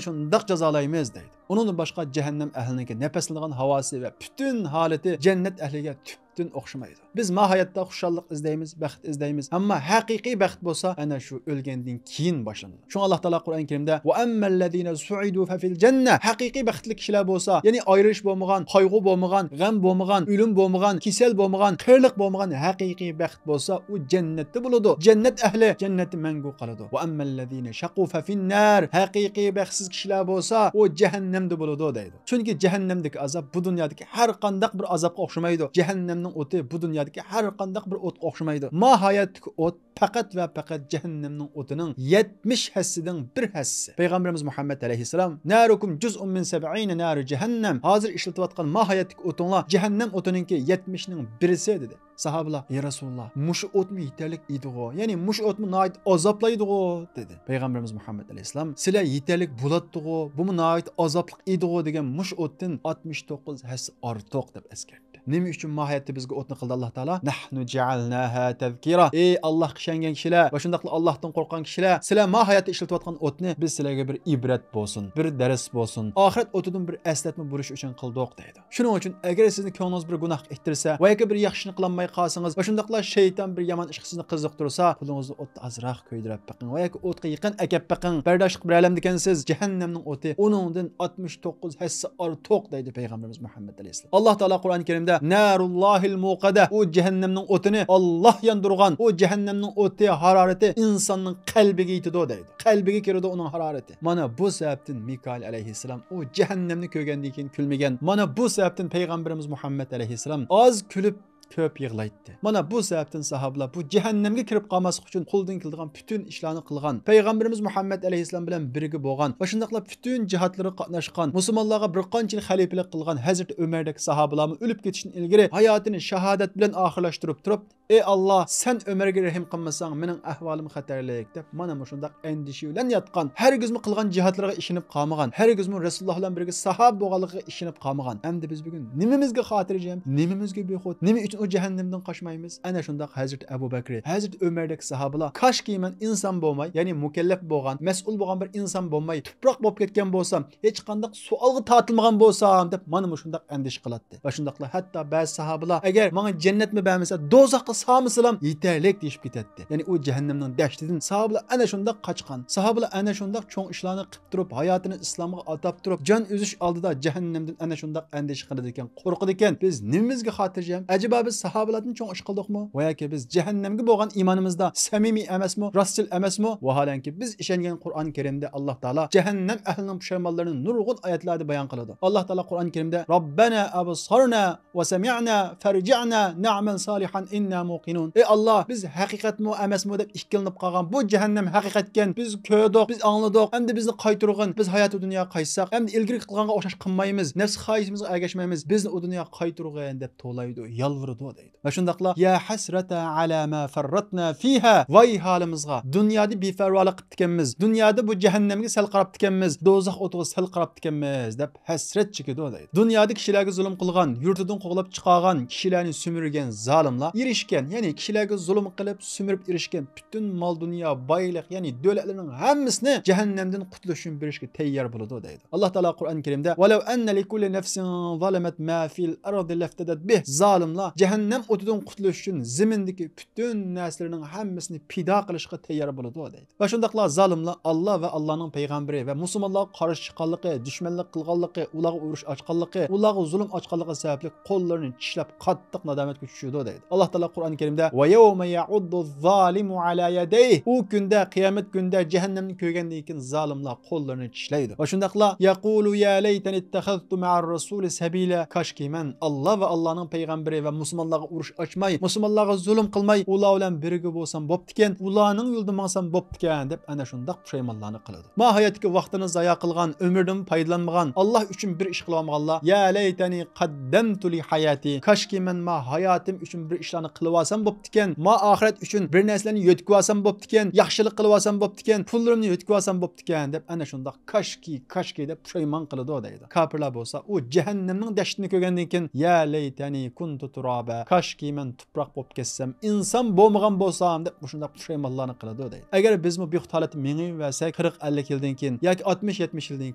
شۇنداق جازالايمىز دەيدۇ. ئۇنىڭدىن باشقا جەھەننەم ئەھلىنىڭكى نەپەسلىنىدىغان ھاۋاسى ۋە پۈتۈن ھالىتى جەننەت ئەھلىگە تۈپتىن ئوخشىمايدۇ. بىز ما ھاياتتا خۇشاللىق ئىزدەيمىز، بەخت ئىزدەيمىز. ئەمما ھەقىقىي بەخت بولسا ئەنە شۇ ئۆلگەندىن كېيىن باشلىنىدۇ. شۇڭا ئاللاھ تائالا قۇرئان كەرىمدە ۋە ئەممەللەزىنە سۇئىدۇ فەفىل جەننە، ھەقىقىي بەختلىك كىشىلەر بولسا، يەنى ئايرىلىش بولمىغان، قايغۇ بولمىغان، غەم بولمىغان، ئۆلۈم بولمىغان، كېسەل بولمىغان، قېرىلىق بولمىغان ھەقىقىي بەخت بولسا ئۇ جەننەتتە بولىدۇ. جەننەت ئەھلى جەننەتتە مەڭگۈ قالىدۇ. ۋە ئەممەللەزىنە شەقۇ فەفىن نار، ھەقىقىي بەختسىز كىشىلەر بولسا ئۇ جەھەننەمدە بولىدۇ دەيدۇ. چۈنكى جەھەننەمدىكى ئازاب بۇ دۇنيادىكى ھەر قانداق بىر ئازابقا ئوخشىمايدۇ. جەھەننەمنىڭ ئوتى بۇ دۇنيادىكى ھەر قانداق بىر ئوتقا ئوخشىمايدۇ. ما ھاياتتىكى ئوت پەقەت ۋە پەقەت جەھەننەمنىڭ ئوتىنىڭ يەتمىش ھەسسىدىن بىر ھەسسىسى. پەيغەمبىرىمىز مۇھەممەد ئەلەيھىسسالام نارۇكۇم جۇزئۇم مىن سەبئىنە نارى جەھەننەم، ھازىر ئىشلىتىۋاتقان ما ھاياتتىكى ئوتۇڭلار جەھەننەم ئوتىنىڭكى يەتمىشنىڭ بىرسى دېدى. ساھابىلار يا رەسۇلاللا، مۇشۇ ئوتمۇ يېتەرلىك ئىدىغۇ، يەنى مۇشۇ ئوتمۇ ناھايىتى ئازابلايدىغۇ دېدى. پەيغەمبىرىمىز مۇھەممەد ئەلەيھىسسالام سىلەر يېتەرلىك بولاتتىغۇ، بۇمۇ ناھايىتى ئازابلىق ئىدىغۇ دېگەن مۇشۇ ئوتتىن ئاتمىش توققۇز ھەسسە ئارتۇق دەپ ئەسكەرتتى. نېمە ئۈچۈن ما ھاياتتا بىزگە ئوتنى قىلدى ئاللاھ تائالا؟ نەھنۇ جەئەلناھا تەزكىرە. ئى ئاللاھقا ئىشەنگەن كىشىلەر ۋە شۇنداقلا ئاللاھتىن قورققان كىشىلەر، سىلەر ما ھاياتتا ئىشلىتىۋاتقان ئوتنى بىز سىلەرگە بىر ئىبرەت بولسۇن، بىر دەرس بولسۇن، ئاخىرەت ئوتىدىن بىر ئەسلەتمە بولۇش ئۈچۈن قىلدۇق دەيدۇ. شۇنىڭ ئۈچۈن ئەگەر سىزنى كۆڭلىڭىز بىر گۇناھقا ئىتتىرسە ۋە ياكى بىر ياخشى ئىشنى قىلالماي قالسىڭىز ۋە شۇنداقلا شەيتان بىر يامان ئىشقا سىزنى قىزىقتۇرسا، قولىڭىزنى ئوتتا ئازراق كۆيدۈرۈپ بېقىڭ ۋە ياكى ئوتقا يېقىن ئەكەپ بېقىڭ، بەرداشلىق بېرەلەمدىكەنسىز، جەھەننەمنىڭ ئوتى ئۇنىڭدىن ئاتمىش توققۇز ھەسسە ئارتۇق دەيدۇ پەيغەمبىرىمىز مۇھەممەد ئەلەيھىسسالام. ئاللاھ تائالا قۇرئان كەرىمدە نارۇللاھىل مۇقەدە، ئۇ جەھەننەمنىڭ ئوتىنى ئاللاھ ياندۇرغان، ئۇ جەھەننەمنىڭ ئوتى، ھارارىتى ئىنساننىڭ قەلبىگە يېتىدۇ دەيدۇ. قەلبىگە كىرىدۇ ئۇنىڭ ھارارىتى. مانا بۇ سەۋەبتىن مىكائىل ئەلەيھىسسالام ئۇ جەھەننەمنى كۆرگەندىن كېيىن كۈلمىگەن. مانا بۇ سەۋەبتىن پەيغەمبىرىمىز مۇھەممەد ئەلەيھىسسالام ئاز كۈلۈپ، كۆپ يىغلايتتى. مانا بۇ سەۋەبتىن ساھابىلار بۇ جەھەننەمگە كىرىپ قالماسلىق ئۈچۈن قولىدىن كېلىدىغان پۈتۈن ئىشلارنى قىلغان، پەيغەمبىرىمىز مۇھەممەد ئەلەيھىسسالام بىلەن بىرگە بولغان ۋە شۇنداقلا پۈتۈن جىھادلىرىغا قاتناشقان، مۇسۇلمانلارغا بىر قانچە يىل خەلىپىلىك قىلغان ھەزرىتى ئۆمەردەك ساھابىلارمۇ ئۆلۈپ كېتىشتىن ئىلگىرى ھاياتىنى شاھادەت بىلەن ئاخىرلاشتۇرۇپ تۇرۇپ، ئى ئاللاھ، سەن ئۆمەرگە رەھىم قىلمىساڭ، مېنىڭ ئەھۋالىم خەتەرلىك، دەپ، مانا مۇشۇنداق ئەندىشە بىلەن ياتقان، ھەرگىزمۇ قىلغان جىھادلىرىغا ئىشىنىپ قالمىغان، ھەرگىزمۇ رەسۇلۇللاھ بىلەن بىرگە ساھابە بولغانلىقىغا ئىشىنىپ قالمىغان. ئەمدى بىز بۈگۈن نېمىمىزگە خاتىرجەم، نېمىمىزگە بىخۇد، نېمە ئۈچۈن ئۇ جەھەننەمدىن قاچمايمىز؟ ئەنە شۇنداق ھەزرىتى ئەبۇ بەكرى، ھەزرىتى ئۆمەردەك ساھابىلار، كاشكى مەن ئىنسان بولماي، يەنى مۇكەللەپ بولغان، مەسئۇل بولغان بىر ئىنسان بولماي، تۇپراق بولۇپ كەتكەن بولسام، ھېچقانداق سوئالغا تارتىلمىغان بولسام، دەپ، مانا مۇشۇنداق ئەندىشە قىلاتتى. ۋە شۇنداقلا ھەتتا بەزى ساھابىلار، ئەگەر ماڭا جەننەتمۇ بەرمىسە، دوزاخقا سالمىسىلام يېتەرلىك، دېيىشىپ كېتەتتى. يەنى ئۇ جەھەننەمنىڭ دەھشىتىدىن ساھابىلار ئەنە شۇنداق قاچقان. ساھابىلار ئەنە شۇنداق چوڭ ئىشلارنى قىپ تۇرۇپ، ھاياتىنى ئىسلامغا ئاتاپ تۇرۇپ، جان ئۈزۈش ئالدىدا جەھەننەمدىن ئەنە شۇنداق ئەندىشە قىلىدىكەن، قورقىدىكەن. بىز نېمىمىزگە خاتىرجەم؟ ئەجەبا بىز ساھابىلاردىن چوڭ ئىش قىلدۇقمۇ؟ ۋە ياكى بىز جەھەننەمگە بولغان ئىمانىمىزدا سەمىمىي ئەمەسمۇ، راستچىل ئەمەسمۇ؟ ۋاھالەنكى، بىز ئىشەنگەن قۇرئان كەرىمدە ئاللاھ تائالا جەھەننەم ئەھلىنىڭ پۇشايمانلىرىنى نۇرغۇن ئايەتلەردە بايان قىلىدۇ. ئاللاھ تائالا قۇرئان كەرىمدە رەببەنا ئەبسارنا ۋە سەمىئنا فەرجىئنا نەئمەل سالىھەن ئىننا مۇقىنۇن. ئى ئاللاھ، بىز ھەقىقەتمۇ ئەمەسمۇ دەپ ئىككىلىنىپ قالغان، بۇ جەھەننەم ھەقىقەتكەن، بىز كۆردۇق، بىز ئاڭلىدۇق، ئەمدى بىزنى قايتۇرغىن، بىز ھاياتىي دۇنياغا قايتساق، ئەمدى ئىلگىرىكى قىلغانغا ئوخشاش قىلمايمىز، نەپسى خاھىشىمىزغا ئەگەشمەيمىز، بىزنى ئۇ دۇنياغا قايتۇرغىن دەپ توۋلايدۇ، يالۋۇرىدۇ دەيدۇ. ۋە شۇنداقلا يا ھەسرەتە ئەلا ما فەررەتنا فىھا، ۋاي ھالىمىزغا، دۇنيادا بىپەرۋالىق قىپتىكەنمىز، دۇنيادا بۇ جەھەننەمگە سەل قاراپتىكەنمىز، دوزاخ ئوتىغا سەل قاراپتىكەنمىز دەپ ھەسرەت چېكىدۇ دەيدۇ. دۇنيادا كىشىلەرگە زۇلۇم قىلغان، يۇرتىدىن قوغلاپ چىقارغان، كىشىلەرنى سۈمۈرگەن زالىملار ئېرىشكەن، يەنى كىشىلەرگە زۇلۇم قىلىپ، سۈمۈرۈپ ئېرىشكەن پۈتۈن مال-دۇنيا، بايلىق، يەنى دۆلەتلىرىنىڭ ھەممىسىنى جەھەننەمدىن قۇتۇلۇش ئۈچۈن بېرىشكە تەييار بولىدۇ دەيدۇ. ئاللاھ تائالا قۇرئان كەرىمدە ۋەلەۋ ئەننە لىكۇللى نەفسىن زالەمەت ما فىل ئەرزى لافتەدەت بىھ، زالىملار جەھەننەم ئوتىدىن قۇتۇلۇش ئۈچۈن زېمىندىكى پۈتۈن نەرسىلىرىنىڭ ھەممىسىنى پىدا قىلىشقا تەييار بولىدۇ، دەيدۇ. ۋە شۇنداقلا زالىملار ئاللا ۋە ئاللانىڭ پەيغەمبىرى ۋە مۇسۇلمانلارغا قارشى چىققانلىقى، دۈشمەنلىك قىلغانلىقى، ئۇلارغا ئۇرۇش ئاچقانلىقى، ئۇلارغا زۇلۇم ئاچقانلىقى سەۋەبلىك قوللىرىنى چىشلەپ قاتتىق نادامەتكە چۈشىدۇ، دەيدۇ. ئاللا تائالا قۇرئان كەرىمدە، «وَيَوْمَ يَعَضُّ الظَّالِمُ عَلَى يَدَيْهِ» ئۇ كۈندە، قىيامەت كۈندە جەھەننەمنى كۆرگەندىن كېيىن زالىملار قوللىرىنى چىشلەيدۇ. ۋە شۇنداقلا، «يَقُولُ يَا لَيْتَنِي اتَّخَذْتُ مَعَ الرَّسُولِ سَبِيلًا» كاشكى مەن ئاللا ۋە ئاللانىڭ پەيغەمبىرى ۋە مۇسۇلمانلارغا ئۇرۇش ئاچماي، مۇسۇلمانلارغا زۇلۇم قىلماي، ئۇلار بىلەن بىرگە بولسام بوپتىكەن، ئۇلارنىڭ يولىدا ماڭسام بوپتىكەن، دەپ ئەنە شۇنداق پۇشايمانلارنى قىلىدۇ. ماھاياتتىكى ۋاقتىنى زايا قىلغان، ئۆمرىدىن پايدىلانمىغان، ئاللا ئۈچۈن بىر ئىش قىلالمىغانلار، يا لەيتەنى قەددەمتۇ لىھاياتى، كاشكى مەن ما ھاياتىم ئۈچۈن بىر ئىشلارنى قىلىۋالسام بوپتىكەن، ما ئاخىرەت ئۈچۈن بىر نەرسىلەرنى يۆتكىۋالسام بوپتىكەن، ياخشىلىق قىلىۋالسام بوپتىكەن، پۇللىرىمنى يۆتكىۋالسام بوپتىكەن، دەپ ئەنە شۇنداق كاشكى، كاشكى دەپ پۇشايمان قىلىدۇ، دەيدۇ. كاپىرلار بولسا ئۇ جەھەننەمنىڭ دەھشىتىنى كۆرگەندىن كېيىن، يا لەيتەنى كۇنتۇ تۇرابا، كاشكى مەن تۇپراق بولۇپ كەتسەم، ئىنسان بولمىغان بولسام، دەپ مۇشۇنداق پۇشايمانلارنى قىلىدۇ، دەيدۇ. ئەگەر بىزمۇ بىخۇد ھالەتتە مېڭىۋەرسەك، قىرىق، ئەللىك يىلدىن كېيىن ياكى ئاتمىش، يەتمىش يىلدىن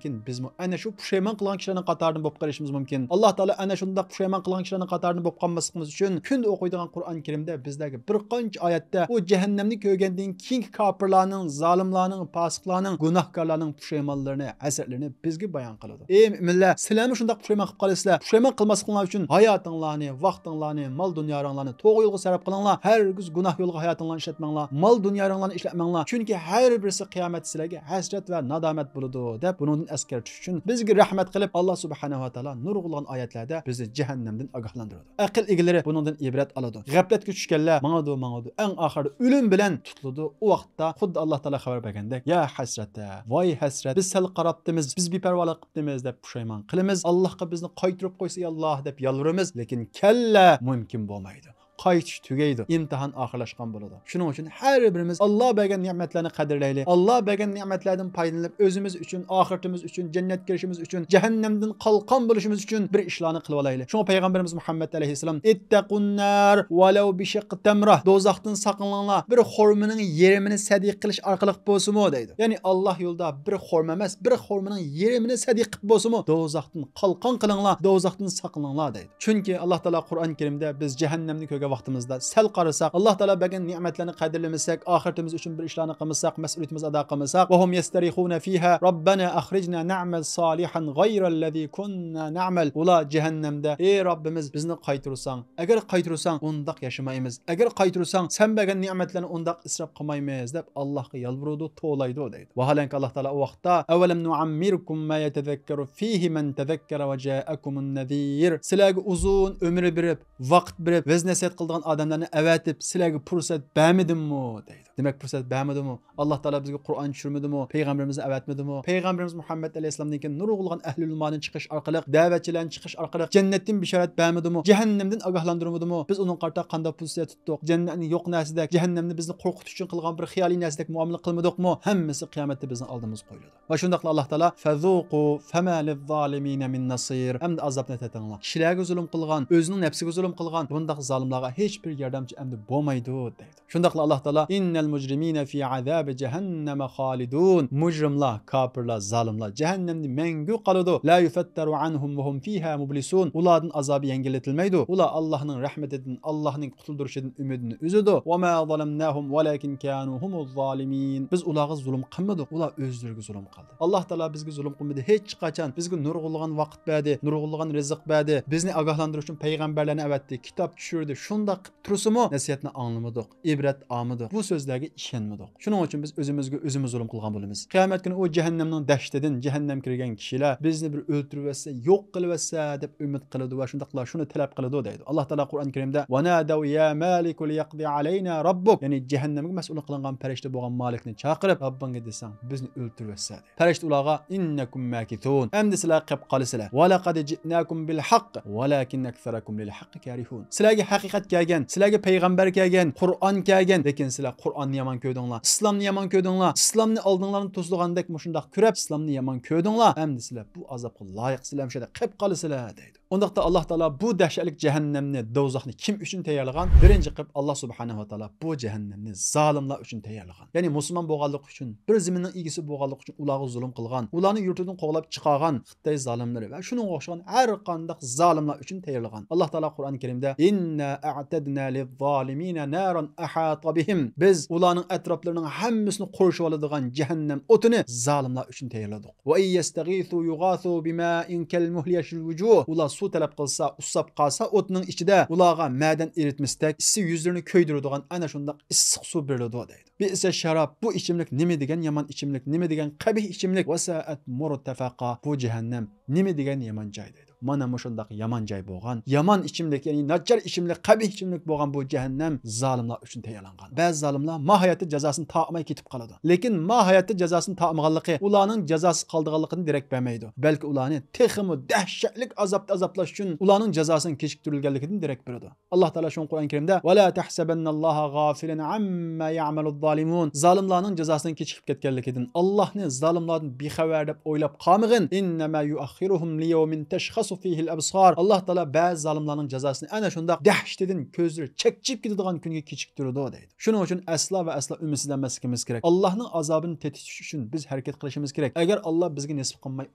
كېيىن بىزمۇ ئەنە شۇ پۇشايمان قىلغان كىشىلەرنىڭ قاتارىدىن بولۇپ قېلىشىمىز مۇمكىن. ئاللا تائالا ئەنە شۇنداق پۇشايمان قىلغان كىشىلەرنىڭ قاتارىدىن بولۇپ قالماسلىقىمىز ئۈچۈن، كۈندە ئوقۇيدىغان قۇرئان كەرىمدە بىزلەرگە بىر قانچە ئايەتتە ئۇ جەھەننەمنى كۆرگەندىن كېيىنكى كاپىرلارنىڭ، زالىملارنىڭ، پاسىقلارنىڭ، گۇناھكارلارنىڭ پۇشايمانلىرىنى، ھەسرەتلىرىنى بىزگە بايان قىلىدۇ. ئەي مۆمىنلەر، سىلەرمۇ شۇنداق پۇشايمان قىلىپ قالىسىلەر. پۇشايمان قىلماسلىقىڭلار ئۈچۈن ھاياتىڭلارنى، ۋاقتىڭلارنى، مال دۇنيالىرىڭلارنى توغرا يولغا سەرپ قىلىڭلار. ھەرگىز گۇناھ يولغا ھاياتىڭلارنى ئىشلەتمەڭلار. مال دۇنيالىرىڭلارنى ئىشلەتمەڭلار. چۈنكى ھەر بىرسى قىيامەتتە سىلەرگە ھەسرەت ۋە نادامەت بولىدۇ، دەپ بۇنىڭدىن ئەسكەرتىش ئۈچۈن بىزگە رەھمەت قىلىپ، ئاللا سۇبھانەھۇ ۋە تائالا نۇرغۇنلىغان ئايەتلەردە بىزنى جەھەننەمدىن ئاگاھلاندۇرىدۇ. ئەقىل ئىگىلىرى بۇنىڭدىن ئىبرەت ئالىدۇ. غەپلەتكە چۈشكەنلەر ماڭىدۇ، ماڭىدۇ. ئەڭ ئاخىرىدا ئۆلۈم بىلەن تۇتۇلىدۇ. ئۇ ۋاقىتتا خۇددى ئاللا تائالا خەۋەر بەرگەندەك، يا ھەسرەتە، ۋاي ھەسرەت، بىز سەل قاراپتىمىز، بىز بىپەرۋالىق قىپتىمىز، دەپ پۇشايمان قىلىمىز. ئاللاھقا بىزنى قايتۇرۇپ قويسا، يا ئاللا، دەپ يالۋۇرىمىز. لېكىن كەللا، مۇمكىن بولمايدۇ. قايتىش تۈگەيدۇ. ئىمتىھان ئاخىرلاشقان بولىدۇ. شۇنىڭ ئۈچۈن ھەر بىرىمىز ئاللا بەرگەن نېمەتلەرنى قەدىرلەيلى. ئاللا بەرگەن نېمەتلەردىن پايدىلىنىپ، ئۆزىمىز ئۈچۈن، ئاخىرىتىمىز ئۈچۈن، جەننەتكە كىرىشىمىز ئۈچۈن، جەھەننەمدىن قالقان بولۇشىمىز ئۈچۈن بىر ئىشلارنى قىلىۋالايلى. شۇڭا پەيغەمبىرىمىز مۇھەممەد ئەلەيھىسسالام، «اتقوا النار ولو بشق تمرة» دوزاختىن ساقلىنىڭلار، بىر خورمىنىڭ يېرىمىنى سەدىقە قىلىش ئارقىلىق بولسىمۇ، دەيدۇ. يەنى ئاللا يولىدا بىر خورما ئەمەس، بىر خورمىنىڭ يېرىمىنى سەدىقە قىلىپ بولسىمۇ، دوزاختىن قالقان قىلىڭلار، دوزاختىن ساقلىنىڭلار، دەيدۇ. چۈنكى ئاللا تائالا قۇرئان كەرىمدە بىز جەھەننەمنى كۆرگەن ۋاقتىمىزدا سەل قارىساق، ئاللا تائالا بەرگەن نېمەتلەرنى قەدىرلىمىسەك، ئاخىرىتىمىز ئۈچۈن بىر ئىشلارنى قىلمىساق، مەسئۇلىيىتىمىزنى ئادا قىلمىساق، وهم يصطرخون فيها ربنا أخرجنا نعمل صالحا غير الذي كنا نعمل. ئۇلار جەھەننەمدە، ئى رەببىمىز، بىزنى قايتۇرساڭ، ئەگەر قايتۇرساڭ، ئۇنداق ياشىمايمىز. ئەگەر قايتۇرساڭ، سەن بەرگەن نېمەتلەرنى ئۇنداق ئىسراپ قىلمايمىز، دەپ ئاللاھقا يالۋۇرىدۇ، توۋلايدۇ، دەيدۇ. ۋاھالەنكى، ئاللا تائالا ئۇ ۋاقىتتا، أولم نعمركم ما يتذكر فيه من تذكر وجاءكم النذير. سىلەرگە ئۇزۇن ئۆمۈر بېرىپ، ۋاقىت بېرىپ، ۋەز نەسىھەت قىلىدىغان ئادەملەرنى ئەۋەتىپ، سىلەرگە پۇرسەت بەرمىدىممۇ، دەيدۇ. دېمەك، پۇرسەت بەرمىدىمۇ؟ ئاللا تائالا بىزگە قۇرئان چۈشۈرمىدىمۇ؟ پەيغەمبىرىمىزنى ئەۋەتمىدىمۇ؟ پەيغەمبىرىمىز مۇھەممەد ئەلەيھىسسالامدىن كېيىن نۇرغۇنلىغان ئەھلى ئۆلىمانى چىقىش ئارقىلىق، دەۋەتچىلەرنى چىقىش ئارقىلىق جەننەتتىن بېشارەت بەرمىدىمۇ؟ جەھەننەمدىن ئاگاھلاندۇرمىدىمۇ؟ بىز ئۇنىڭغا قارىتا قانداق پوزىتسىيە تۇتتۇق؟ جەننەتنى يوق نەرسىدەك، جەھەننەمنى بىزنى قورقۇتۇش ئۈچۈن قىلغان بىر خىيالىي نەرسىدەك مۇئامىلە قىلمىدۇقمۇ؟ ھەممىسى قىيامەتتە بىزنىڭ ئالدىمىزغا قويۇلىدۇ. ۋە شۇنداقلا ئاللا تائالا، فذوقوا فما للظالمين من نصير. ئەمدى ئازابنى تېتىڭلار. كىشىلەرگە زۇلۇم قىلغان، ئۆزىنىڭ نەپسىگە زۇلۇم قىلغان بۇنداق زالىملارغا ھېچ بىر ياردەمچى ئەمدى بولمايدۇ، دەيدۇ. شۇنداقلا ئاللا تائالا، إن المجرمين في عذاب جهنم خالدون. مۇجرىملار، كاپىرلار، زالىملار جەھەننەمدە مەڭگۈ قالىدۇ. لا يفتر عنهم وهم فيها مبلسون. ئۇلاردىن ئازابى يەڭگىللىتىلمەيدۇ. ئۇلار ئاللانىڭ رەھمىتىدىن، ئاللانىڭ قۇتۇلدۇرۇشىدىن ئۈمىدىنى ئۈزىدۇ. وما ظلمناهم ولكن كانوا هم الظالمين. بىز ئۇلارغا زۇلۇم قىلمىدۇق، ئۇلار ئۆزلىرىگە زۇلۇم قىلدى. ئاللا تائالا بىزگە زۇلۇم قىلمىدى ھېچقاچان. بىزگە نۇرغۇنلىغان ۋاقىت بەردى، نۇرغۇنلىغان رىزىق بەردى. بىزنى ئاگاھلاندۇرۇش ئۈچۈن پەيغەمبەرلەرنى ئەۋەتتى، كىتاب چۈشۈردى. شۇنداق قىلىپ تۇرسىمۇ، نەسىھەتنى ئاڭلىمىدۇق، ئىبرەت ئالمىدۇق، بۇ سۆزلەرگە ئىشەنمىدۇق. شۇنىڭ ئۈچۈن بىز ئۆزىمىزگە ئۆزىمىز زۇلۇم قىلغان بولىمىز. قىيامەت كۈنى ئۇ جەھەننەمنىڭ دەھشىتىدىن جەھەننەمگە كىرگەن كىشىلەر بىزنى بىر ئۆلتۈرۈۋەتسە، يوق قىلىۋەتسە دەپ ئۈمىد قىلىدۇ ۋە شۇنداقلا شۇنى تەلەپ قىلىدۇ، دەيدۇ. ئاللا تائالا قۇرئان كەرىمدە، ونادوا يا مالك ليقض علينا ربك، يەنى جەھەننەمگە مەسئۇل قىلىنغان پەرىشتە بولغان مالىكنى چاقىرىپ، رەببىڭگە دېسەڭ، بىزنى ئۆلتۈرۈۋەتسە، دەيدۇ. پەرىشتە ئۇلارغا، إنكم ماكثون، ئەمدى سىلەر قېلىپ قالىسىلەر. ولقد جئناكم بالحق ولكن أكثركم للحق كارهون. سىلەرگە ھەقىقەت كەلگەن، سىلەرگە پەيغەمبەر كەلگەن، قۇرئان كەلگەن، لېكىن سىلەر قۇرئاننى يامان كۆردۈڭلار، ئىسلامنى يامان كۆردۈڭلار، ئىسلامنى ئالدىڭلارنى توسىدىغاندەك مۇشۇنداق كۆرۈپ، ئىسلامنى يامان كۆردۈڭلار، ئەمدى سىلەر بۇ ئازابقا لايىقسىلەر، مۇشۇ يەردە قېلىپ قالىسىلەر، دەيدۇ. شۇنداقتا ئاللا تائالا بۇ دەھشەتلىك جەھەننەمنى، دوزاخنى كىم ئۈچۈن تەييارلىغان؟ بىرىنچى قىلىپ، ئاللا سۇبھانەھۇ ۋە تائالا بۇ جەھەننەمنى زالىملار ئۈچۈن تەييارلىغان. يەنى مۇسۇلمان بولغانلىقى ئۈچۈن، بىر زېمىننىڭ ئىگىسى بولغانلىقى ئۈچۈن ئۇلارغا زۇلۇم قىلغان، ئۇلارنى يۇرتىدىن قوغلاپ چىقارغان خىتاي زالىملىرى ۋە شۇنىڭغا ئوخشىغان ھەر قانداق زالىملار ئۈچۈن تەييارلىغان. ئاللا تائالا قۇرئان كەرىمدە، «إنا أعتدنا للظالمين نارا أحاط بهم.» بىز ئۇلارنىڭ ئەتراپلىرىنىڭ ھەممىسىنى قورشىۋالىدىغان جەھەننەم ئوتىنى زالىملار ئۈچۈن تەييارلىدۇق. «وإن يستغيثوا يغاثوا بماء كالمهل يشوي الوجوه.» ئۇلار سۇ تەلەپ قىلسا، ئۇسساپ قالسا ئوتنىڭ ئىچىدە، ئۇلارغا مەدەن ئېرىتمىسىدەك ئىسسى يۈزلىرىنى كۆيدۈرىدىغان ئەنە شۇنداق ئىسسىق سۇ بېرىلىدۇ، دەيدۇ. بىئسە شاراب، بۇ ئىچىملىك نېمە دېگەن يامان ئىچىملىك، نېمە دېگەن قەبىھ ئىچىملىك. ۋەسائەت مۇرتەفەقا، بۇ جەھەننەم نېمە دېگەن يامان جاي، دەيدۇ. مانا مۇشۇنداق يامان جاي بولغان، يامان ئىچىملىك، يەنى ناچار ئىچىملىك، قەبىھ ئىچىملىك بولغان بۇ جەھەننەم زالىملار ئۈچۈن تەييارلانغان. بەزى زالىملار ما ھاياتتا جازاسىنى تارتماي كېتىپ قالىدۇ. لېكىن ما ھاياتتا جازاسىنى تارتمىغانلىقى ئۇلارنىڭ جازاسىز قالىدىغانلىقىدىن دېرەك بەرمەيدۇ. بەلكى ئۇلارنى تېخىمۇ دەھشەتلىك ئازابتا ئازابلاش ئۈچۈن ئۇلارنىڭ جازاسىنىڭ كېچىكتۈرۈلگەنلىكىدىن دېرەك بېرىدۇ. ئاللا تائالا شۇڭا قۇرئان كەرىمدە، «ولا تحسبن الله غافلا عما يعمل الظالمون.» زالىملارنىڭ جازاسىنىڭ كېچىكىپ كەتكەنلىكىدىن، ئاللانى زالىملاردىن بىخەۋەر دەپ ئويلاپ قالمىغىن. إنما يؤخرهم ليوم تشخص فيه الأبصار. ئاللا تائالا بەزى زالىملارنىڭ جازاسىنى ئەنە شۇنداق دەھشىتىدىن كۆزلىرى چەكچىيىپ كېتىدىغان كۈنگە كېچىكتۈرىدۇ، دەيدۇ. شۇنىڭ ئۈچۈن ئەسلا ۋە ئەسلا ئۈمىدسىزلەنمەسلىكىمىز كېرەك. ئاللانىڭ ئازابىنى تېتىتىش ئۈچۈن بىز ھەرىكەت قىلىشىمىز كېرەك. ئەگەر ئاللا بىزگە نېسىپ قىلماي،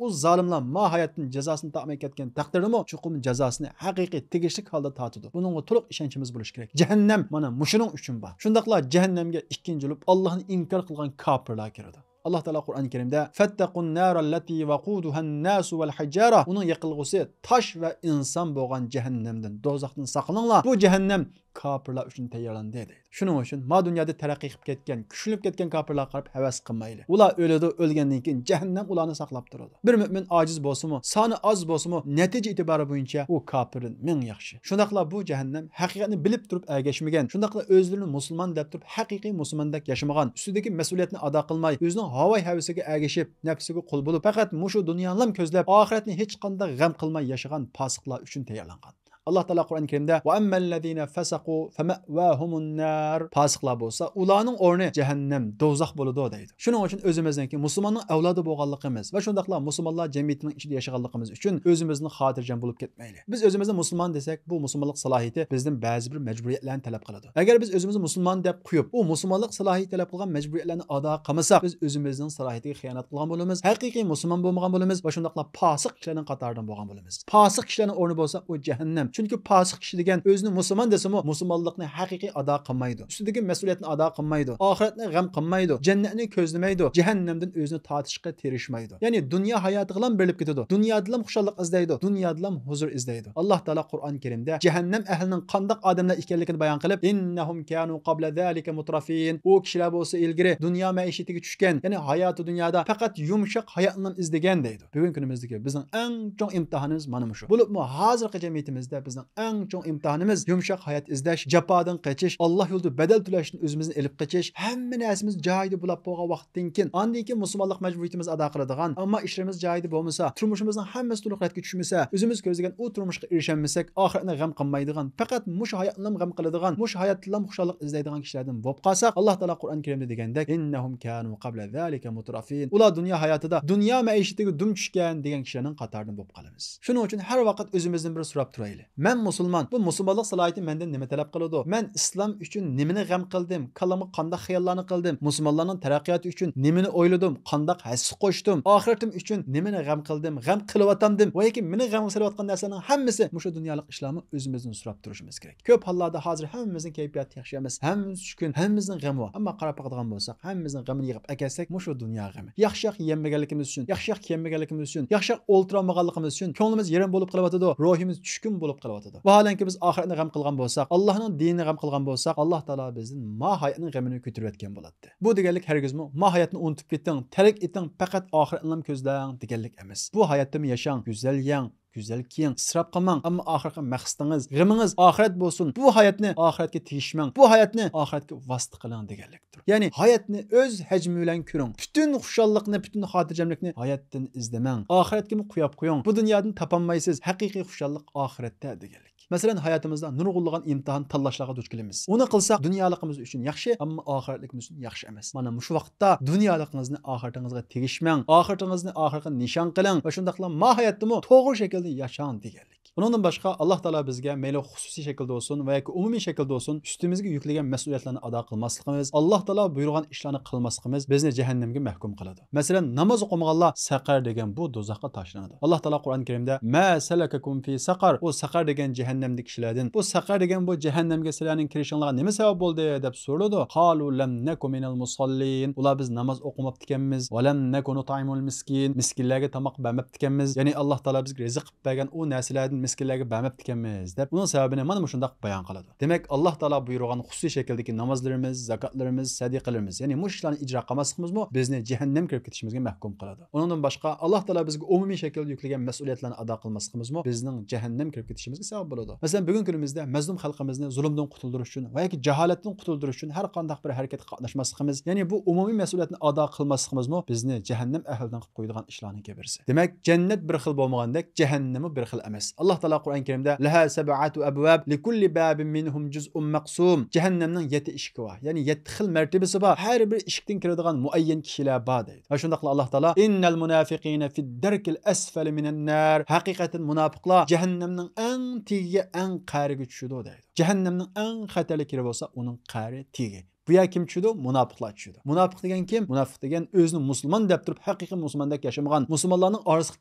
ئۇ زالىملار ما ھاياتتىن جازاسىنى تارتماي كەتكەن تەقدىردىمۇ، چوقۇم جازاسىنى ھەقىقىي تېگىشلىك ھالدا تارتىدۇ. بۇنىڭغا تولۇق ئىشەنچىمىز بولۇشى كېرەك. جەھەننەم مانا مۇشۇنىڭ ئۈچۈن بار. شۇنداقلا جەھەننەمگە ئىككىنچى بولۇپ ئاللانى ئىنكار قىلغان كاپىرلار كىرىدۇ. ئاللا تائالا قۇرئان كەرىمدە، «فاتقوا النار التي وقودها الناس والحجارة.» ئۇنىڭ يېقىلغۇسى تاش ۋە ئىنسان بولغان جەھەننەمدىن، دوزاختىن ساقلىنىڭلار. بۇ جەھەننەم كاپىرلار ئۈچۈن تەييارلاندى، دەيدۇ. شۇنىڭ ئۈچۈن ما دۇنيادا تەرەققىي قىلىپ كەتكەن، كۈچلىنىپ كەتكەن كاپىرلارغا قاراپ ھەۋەس قىلمايلى. ئۇلار ئۆلىدۇ، ئۆلگەندىن كېيىن جەھەننەم ئۇلارنى ساقلاپ تۇرىدۇ. بىر مۆمىن ئاجىز بولسىمۇ، سانى ئاز بولسىمۇ، نەتىجە ئېتىبارى بويىچە ئۇ كاپىردىن مىڭ ياخشى. شۇنداقلا بۇ جەھەننەم ھەقىقەتنى بىلىپ تۇرۇپ ئەگەشمىگەن، شۇنداقلا ئۆزلىرىنى مۇسۇلمان دەپ تۇرۇپ ھەقىقىي مۇسۇلماندەك ياشىمىغان، ئۈستىدىكى مەسئۇلىيەتنى ئادا قىلماي، ئۆزىنىڭ ھاۋاي ھەۋىسىگە ئەگىشىپ، نەپسىگە قۇل بولۇپ، پەقەت مۇشۇ دۇنيانىلا كۆزلەپ، ئاخىرەتنى ھېچقانداق غەم قىلماي ياشىغان پاسىقلار ئۈچۈن تەييارلانغان. ئاللا تائالا قۇرئان كەرىمدە، «وأما الذين فسقوا فمأواهم النار.» پاسىقلار بولسا، ئۇلارنىڭ ئورنى جەھەننەم، دوزاخ بولىدۇ، دەيدۇ. شۇنىڭ ئۈچۈن ئۆزىمىزنىڭكى مۇسۇلماننىڭ ئەۋلادى بولغانلىقىمىز ۋە شۇنداقلا مۇسۇلمانلار جەمئىيىتىنىڭ ئىچىدە ياشىغانلىقىمىز ئۈچۈن ئۆزىمىزنى خاتىرجەم بولۇپ كەتمەيلى. بىز ئۆزىمىزنى مۇسۇلمان دېسەك، بۇ مۇسۇلمانلىق سالاھىيىتى بىزدىن بەزى بىر مەجبۇرىيەتلەرنى تەلەپ قىلىدۇ. ئەگەر بىز ئۆزىمىزنى مۇسۇلمان دەپ قويۇپ، ئۇ مۇسۇلمانلىق سالاھىيىتى تەلەپ قىلغان مەجبۇرىيەتلەرنى ئادا قىلمىساق، بىز ئۆزىمىزنىڭ سالاھىيىتىگە خىيانەت قىلغان بولىمىز، ھەقىقىي مۇسۇلمان بولمىغان بولىمىز ۋە شۇنداقلا پاسىق كىشىلەرنىڭ قاتارىدىن بولغان بولىمىز. پاسىق كىشىلەرنىڭ ئورنى بولسا ئۇ جەھەننەم. چۈنكى پاسىق كىشى دېگەن ئۆزىنى مۇسۇلمان دېسىمۇ، مۇسۇلمانلىقنى ھەقىقىي ئادا قىلمايدۇ. ئۈستىدىكى مەسئۇلىيەتنى ئادا قىلمايدۇ. ئاخىرەتنى غەم قىلمايدۇ. جەننەتنى كۆزلىمەيدۇ. جەھەننەمدىن ئۆزىنى تارتىشقا تىرىشمايدۇ. يەنى دۇنيا ھاياتىغىلا بېرىلىپ كېتىدۇ. دۇنيادىلا خۇشاللىق ئىزدەيدۇ. دۇنيادىلا ھۇزۇر ئىزدەيدۇ. ئاللا تائالا قۇرئان كەرىمدە جەھەننەم ئەھلىنىڭ قانداق ئادەملەر ئىكەنلىكىنى بايان قىلىپ، «إنهم كانوا قبل ذلك مترفين.» ئۇ كىشىلەر بولسا ئىلگىرى دۇنيا مەئىشىتىگە چۈشكەن، يەنى ھاياتى دۇنيادا پەقەت يۇمشاق ھاياتنىلا ئىزدىگەن، دەيدۇ. بۈگۈنكى كۈنىمىزدىكى بىزنىڭ ئەڭ چوڭ ئىمتىھانىمىز مانا مۇشۇ. بولۇپمۇ ھازىرقى جەمئىيىتىمىزدە بىزنىڭ ئەڭ چوڭ ئىمتىھانىمىز يۇمشاق ھايات ئىزدەش، جاپادىن قېچىش، ئاللا يولىدا بەدەل تۆلەشتىن ئۆزىمىزنى ئېلىپ قېچىش. ھەممە نەرسىمىز جايىدا بولۇپ بولغان ۋاقىتتىن كېيىن، ئاندىن كېيىن مۇسۇلمانلىق مەجبۇرىيىتىمىز ئادا قىلىدىغان، ئەمما ئىشلىرىمىز جايىدا بولمىسا، تۇرمۇشىمىزنىڭ ھەممىسى تولۇق رەتكە چۈشمىسە، ئۆزىمىز كۆزلىگەن ئۇ تۇرمۇشقا ئېرىشەلمىسەك، ئاخىرەتنى غەم قىلمايدىغان، پەقەت مۇشۇ ھاياتنىلا غەم قىلىدىغان، مۇشۇ ھاياتتىلا خۇشاللىق ئىزدەيدىغان كىشىلەردىن بولۇپ قالساق، ئاللا تائالا قۇرئان كەرىمدە دېگەندەك، «إنهم كانوا قبل ذلك مترفين.» ئۇلار دۇنيا ھاياتىدا دۇنيا مەئىشىتىگە دۈم چۈشكەن دېگەن كىشىلەرنىڭ قاتارىدىن بولۇپ قالىمىز. شۇنىڭ ئۈچۈن ھەر ۋاقىت ئۆزىمىزدىن بىر سوراپ تۇرايلى. مەن مۇسۇلمان، بۇ مۇسۇلمانلىق سالاھىيىتى مەندىن نېمە تەلەپ قىلىدۇ؟ مەن ئىسلام ئۈچۈن نېمىنى غەم قىلدىم؟ كاللامغا قانداق خىياللارنى قىلدىم؟ مۇسۇلمانلارنىڭ تەرەققىياتى ئۈچۈن نېمىنى ئويلىدىم؟ قانداق ھەسسە قوشتۇم؟ ئاخىرىتىم ئۈچۈن نېمىنى غەم قىلدىم؟ غەم قىلىۋاتامدىم؟ ۋە ياكى مېنى غەمگە سېلىۋاتقان نەرسىلەرنىڭ ھەممىسى مۇشۇ دۇنيالىق ئىشلارمۇ؟ ئۆزىمىزدىن سوراپ تۇرۇشىمىز كېرەك. كۆپ ھاللاردا ھازىر ھەممىمىزنىڭ كەيپىياتى ياخشى ئەمەس، ھەممىمىز چۈشكۈن، ھەممىمىزنىڭ غېمى بار. ئەمما قاراپ باقىدىغان بولساق، ھەممىمىزنىڭ غېمىنى يىغىپ ئەكەلسەك، مۇشۇ دۇنيا غېمى. ياخشىراق يېيەلمىگەنلىكىمىز ئۈچۈن، ياخشىراق كىيەلمىگەنلىكىمىز ئۈچۈن، ياخشىراق ئولتۇرالمىغانلىقىمىز ئۈچۈن كۆڭلىمىز يېرىم بولۇپ قېلىۋاتىدۇ، روھىمىز چۈشكۈن بولۇپ قېلىۋاتىدۇ. ۋاھالەنكى بىز ئاخىرەتنى غەم قىلغان بولساق، ئاللانىڭ دىنىنى غەم قىلغان بولساق، ئاللا تائالا بىزدىن ما ھاياتنىڭ غېمىنى كۆتۈرۈۋەتكەن بولاتتى. بۇ دېگەنلىك ھەرگىزمۇ ما ھاياتنى ئۇنتۇپ كېتىڭ، تەرك ئېتىڭ، پەقەت ئاخىرەتنىلا كۆزلەڭ دېگەنلىك ئەمەس. بۇ ھاياتتىمۇ ياشاڭ، گۈزەل يەڭ، گۈزەل كىيىڭ، ئىسراپ قىلماڭ، ئەمما ئاخىرقى مەقسىتىڭىز، غېمىڭىز ئاخىرەت بولسۇن. بۇ ھاياتنى ئاخىرەتكە تېگىشمەڭ، بۇ ھاياتنى ئاخىرەتكە ۋاسىتە قىلىڭ دېگەنلىكتۇر. يەنى ھاياتنى ئۆز ھەجمى بىلەن كۆرۈڭ. پۈتۈن خۇشاللىقنى، پۈتۈن خاتىرجەملىكنى ھاياتتىن ئىزدىمەڭ. ئاخىرەتكىمۇ قويۇپ قويۇڭ. بۇ دۇنيادىن تاپالمايسىز. ھەقىقىي خۇشاللىق ئاخىرەتتە دېگەنلىك. مەسىلەن، ھاياتىمىزدا نۇرغۇنلىغان ئىمتىھان، تاللاشلارغا دۇچ كېلىمىز. ئۇنى قىلساق، دۇنيالىقىمىز ئۈچۈن ياخشى، ئەمما ئاخىرەتلىكىمىز ئۈچۈن ياخشى ئەمەس. مانا مۇشۇ ۋاقىتتا دۇنيالىقىڭىزنى ئاخىرىتىڭىزگە تېگىشمەڭ، ئاخىرىتىڭىزنى ئاخىرقى نىشان قىلىڭ ۋە شۇنداقلا ماھىيەتتىمۇ توغرا شەكىلدە ياشاڭ دېگەنلىك. ئۇنىڭدىن باشقا، ئاللاھ تائالا بىزگە مەيلى خۇسۇسىي شەكىلدە بولسۇن ۋە ياكى ئومۇمىي شەكىلدە بولسۇن، ئۈستىمىزگە يۈكلىگەن مەسئۇلىيەتلەرنى ئادا قىلماسلىقىمىز، ئاللاھ تائالا بۇيرۇغان ئىشلارنى قىلماسلىقىمىز بىزنى جەھەننەمگە مەھكۇم قىلىدۇ. مەسىلەن، ناماز ئوقۇمىغانلار سەقەر دېگەن بۇ دوزاخقا تاشلىنىدۇ. ئاللاھ تائالا قۇرئان كەرىمدە، ما سەلەكەكۇم فى سەقەر، ئۇ سەقەر دېگەن جەھەننەمدىكى كىشىلەردىن، بۇ سەقەر دېگەن بۇ جەھەننەمگە سىلەرنىڭ كىرىشىڭلارغا نېمە سەۋەب بولدى دەپ سورىلىدۇ. قالۇ لەم نەكۇ مىنەل مۇساللىن. ئۇلار، بىز ناماز ئوقۇماپتىكەنمىز. ۋە لەم نەكۇ نۇتئىمۇل مىسكىن. مىسكىنلەرگە تاماق بەرمەپتىكەنمىز. يەنى ئاللاھ تائالا بىزگە رىزىق بەرگەن ئۇ نەرسىلەردىن مىسكىنلەرگە بەرمەپتىكەنمىز دەپ، ئۇنىڭ سەۋەبىنى مانا مۇشۇنداق بايان قىلىدۇ. دېمەك، ئاللاھ تائالا بۇيرۇغان خۇسۇسىي شەكىلدىكى نامازلىرىمىز، زاكاتلىرىمىز، سەدىقىلىرىمىز، يەنى مۇشۇ ئىشلارنى ئىجرا قىلماسلىقىمىزمۇ بىزنى جەھەننەم كىرىپ كېتىشىمىزگە مەھكۇم قىلىدۇ. ئۇنىڭدىن باشقا، ئاللاھ تائالا بىزگە ئومۇمىي شەكىلدە يۈكلىگەن مەسئۇلىيەتلەرنى ئادا قىلماسلىقىمىزمۇ بىزنىڭ جەھەننەم كىرىپ كېتىشىمىزگە سەۋەب بولىدۇ. مەسىلەن، بۈگۈنكى كۈنىمىزدە مەزلۇم خەلقىمىزنى زۇلۇمدىن قۇتۇلدۇرۇش ئۈچۈن ۋە ياكى جاھالەتتىن قۇتۇلدۇرۇش ئۈچۈن ھەر قانداق بىر ھەرىكەتكە قاتناشماسلىقىمىز، يەنى بۇ ئومۇمىي مەسئۇلىيەتنى ئادا قىلماسلىقىمىزمۇ بىزنى جەھەننەم ئەھلىدىن قىلىپ قويىدىغان ئىشلارنىڭكى بىرسى. دېمەك، جەننەت بىر خىل بولمىغاندەك، جەھەننەممۇ بىر خىل ئەمەس. ئاللاھ تائالا قۇرئان كەرىمدە، لەھا سەبئەتۇ ئەبۋاب، لىكۇللى بابىن مىنھۇم جۇزئۇن مەقسۇم. جەھەننەمنىڭ يەتتە ئىشىكى بار، يەنى يەتتە خىل مەرتىبىسى بار. ھەر بىر ئىشىكتىن كىرىدىغان مۇئەييەن كىشىلەر بار دەيدۇ. ۋە شۇنداقلا ئاللاھ تائالا، ئىننەل مۇنافىقىنە فىد دەركىل ئەسفەلى مىنەن نار. ھەقىقەتەن مۇناپىقلار جەھەننەمنىڭ ئەڭ تېگىگە، ئەڭ قەرىگە چۈشىدۇ دەيدۇ. جەھەننەمنىڭ ئەڭ خەتەرلىك يېرى بولسا ئۇنىڭ قەرى تېگى. بۇ يەر كىم چۈشىدۇ؟ مۇناپىقلار چۈشىدۇ. مۇناپىق دېگەن كىم؟ مۇناپىق دېگەن ئۆزىنى مۇسۇلمان دەپ تۇرۇپ، ھەقىقىي مۇسۇلماندەك ياشىمىغان، مۇسۇلمانلارنىڭ ئارىسىغا